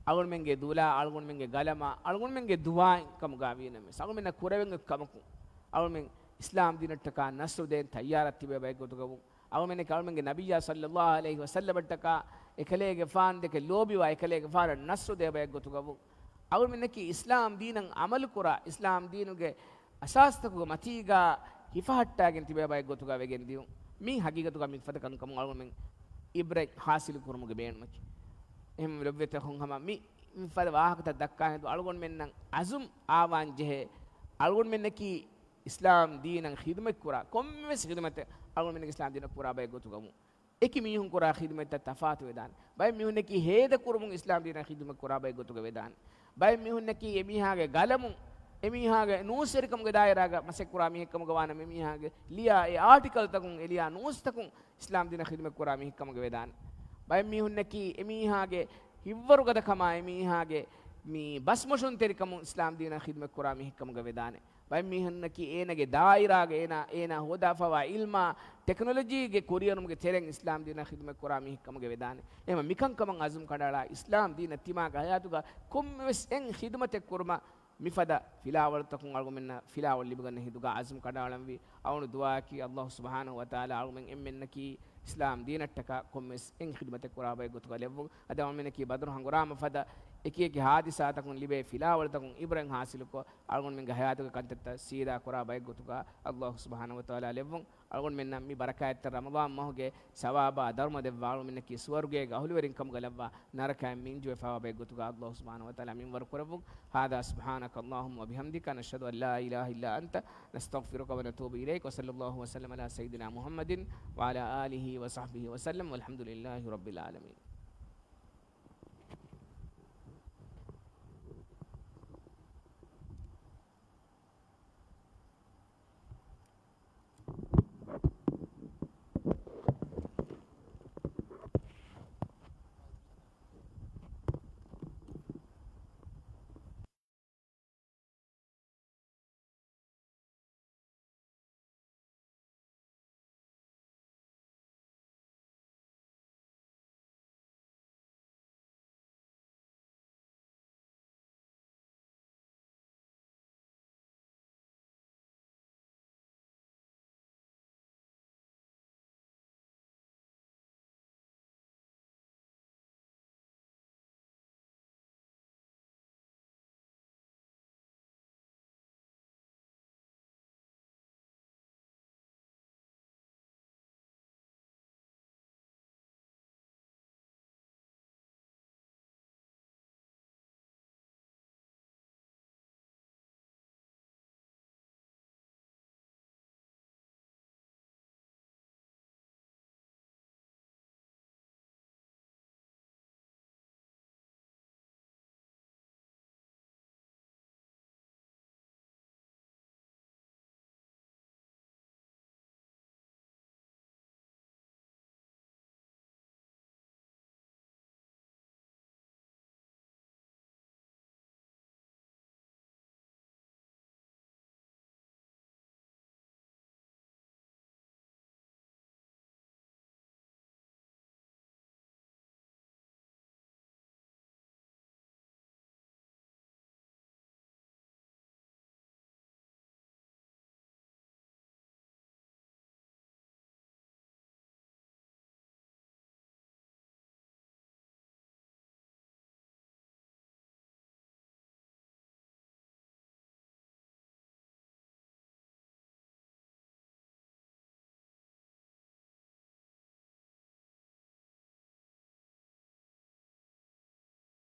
އަޅުގަނޑުމެންގެ ދުލާ، އަޅުގަނޑުމެންގެ ގަލަމާ، އަޅުގަނޑުމެންގެ ދުޢާއިން ކަމުގަ ވީނަމަވެސް، އަޅުގަނޑުމެންނަށް ކުރެވެން އޮތް ކަމަކުން އަޅުގަނޑުމެން އިސްލާމް ދީނަށްޓަކާ ނަޞްރު ދޭން ތައްޔާރަށް ތިބޭ ބައެއް ގޮތުގަވުން. އަޅުގަނޑުމެންނަކީ އަޅުގަނޑުމެންގެ ނަބިއްޔާ ޞައްލައްލާހު ޢަލައިހި ވަސައްލަމަށްޓަކާ އެކަލޭގެފާނު ދެކެ ލޯބިވާ، އެކަލޭގެފާނަށް ނަޞްރު ދޭ ބައެއް ގޮތުގަވުން. އަޅުގަނޑުމެންނަކީ އިސްލާމް ދީނަށް ޢަމަލުކުރާ، އިސްލާމް ދީނުގެ އަސާސްތަކުގެ މަތީގަ ހިފަހައްޓާގެން ތިބޭ ބައެއް ގޮތުގަ ވެގެން ދިޔުން. މީ ހަގީގަތުގަ މިފަދަ ކަންކަމުން އަޅުގަނޑުމެން ޢިބްރަތް ޙާޞިލު ކުރުމުގެ ބޭނުމަކީ. އެހެން ލޮބުވެތި އަޚުން، ހަމަ މި، މިފަދަ ވާހަކަތައް ދައްކާ ހިނދު އަޅުގަނޑުމެންނަށް ޢަޒުމް އާވާން ޖެހޭ. އަޅުގަނޑުމެންނަކީ އިސްލާމް ދީނަށް ޚިދުމަތް ކުރާ، ކޮންމެވެސް ޚިދުމަތެއް އަޅުގަނޑުމެން އިސްލާމް ދީނަށް ކުރާ ބައެއް ގޮތުގަވުން. އެކި މީހުން ކުރާ ޚިދުމަތްތައް ތަފާތު ވެދާނެ. ބައެއް މީހުންނަކީ ހޭދަ ކުރުމުން އިސްލާމް ދީނަށް ޚިދުމަތް ކުރާ ބައެއް ގޮތުގަ ވެދާނެ. ބައެއް މީހުންނަކީ އެމީހާގެ ގަލަމުން، އެމީހާގެ ނޫސްވެރިކަމުގެ ދާއިރާގަ މަސައްކަތް ކުރާ މީހެއް ކަމުގަ ވާނަމަ، އެމީހާގެ ލިޔާ އެ އާޓިކަލްތަކުން، އެ ލިޔާ ނޫސްތަކުން އިސްލާމް ދީނަށް ޚިދުމަތް ކުރާ މީހެއް ކަމުގަ ވެދާނެ. ބައެއް މީހުންނަކީ އެމީހާގެ ހިތްވަރުގަދަކަމާ، އެމީހާގެ މި ބަސްމޮށުންތެރިކަމުން އިސްލާމް ދީނަށް ޚިދުމަތް ކުރާ މީހެއް ކަމުގަ ވެދާނެ. ބައެއް މީހުންނަކީ އޭނާގެ ދާއިރާގަ އޭނާ، އޭނާ ހޯދާފަވާ ޢިލްމާ، ޓެކްނޮލޮޖީގެ ކުރިއެރުމުގެ ތެރެއިން އިސްލާމް ދީނަށް ޚިދުމަތް ކުރާ މީހެއް ކަމުގަ ވެދާނެ. އެހެން މިކަންކަމަށް ޢަޒުމް ކަނޑައަޅާ، އިސްލާމް ދީނަށް ތިމާގެ ހަޔާތުގަ ކޮންމެވެސް އެއް ޚިދުމަތެއް ކުރުމަށް މިފަދަ ފިލާވަޅުތަކުން އަޅުގަނޑުމެންނަށް ފިލާވަޅު ލިބިގަންނަ ހިނދުގަ ޢަޒުމް ކަނޑައަޅަންވީ. އަޅުގަނޑު ދުޢާއަކީ ﷲ ސުބްޙާނަހޫ ވަތަޢާލާ އަޅުގަނޑުމެން އެންމެންނަކީ އިސްލާމް ދީނަށްޓަކާ ކޮންމެވެސް އެއް ޚިދުމަތެއް ކުރާ ބައެއް ގޮތުގަ ލެއްވުން. އަދި އަޅުގަނޑުމެންނަކީ ބަދުރު ހަނގުރާމަ ފަދަ އެކި އެކި ޙާދިސާތަކުން ލިބޭ ފިލާވަޅުތަކުން ޢިބްރަތް ޙާޞިލުކޮށް، އަޅުގަނޑުމެންގެ ޙަޔާތުގެ ކަންތައްތައް ސީދާ ކުރާ ބައެއް ގޮތުގަ ﷲ ސުބްޙާނަހޫ ވަތަޢާލާ ލެއްވުން. އަޅުގަނޑުމެންނަށް މި ބަރަކާތްތެރި ރަމަޟާން މަހުގެ ސަވާބާ ދަރުމަ ދެއްވާ، އަޅުގަނޑުމެންނަކީ ސުވަރުގޭގެ އަހުލުވެރިން ކަމުގަ ލައްވާ، ނަރަކައިން މިންޖުވެފަވާ ބައެއް ގޮތުގަ ﷲ ސުބްޙާނަހޫ ވަތަޢާލާ މިންވަރު ކުރެއްވުން. هذا سبحانك اللهم وبحمدك، نشهد أن لا إله إلا أنت، نستغفرك ونتوب إليك، وصلى الله وسلم على سيدنا محمد وعلى آله وصحبه وسلم، والحمد لله رب العالمين.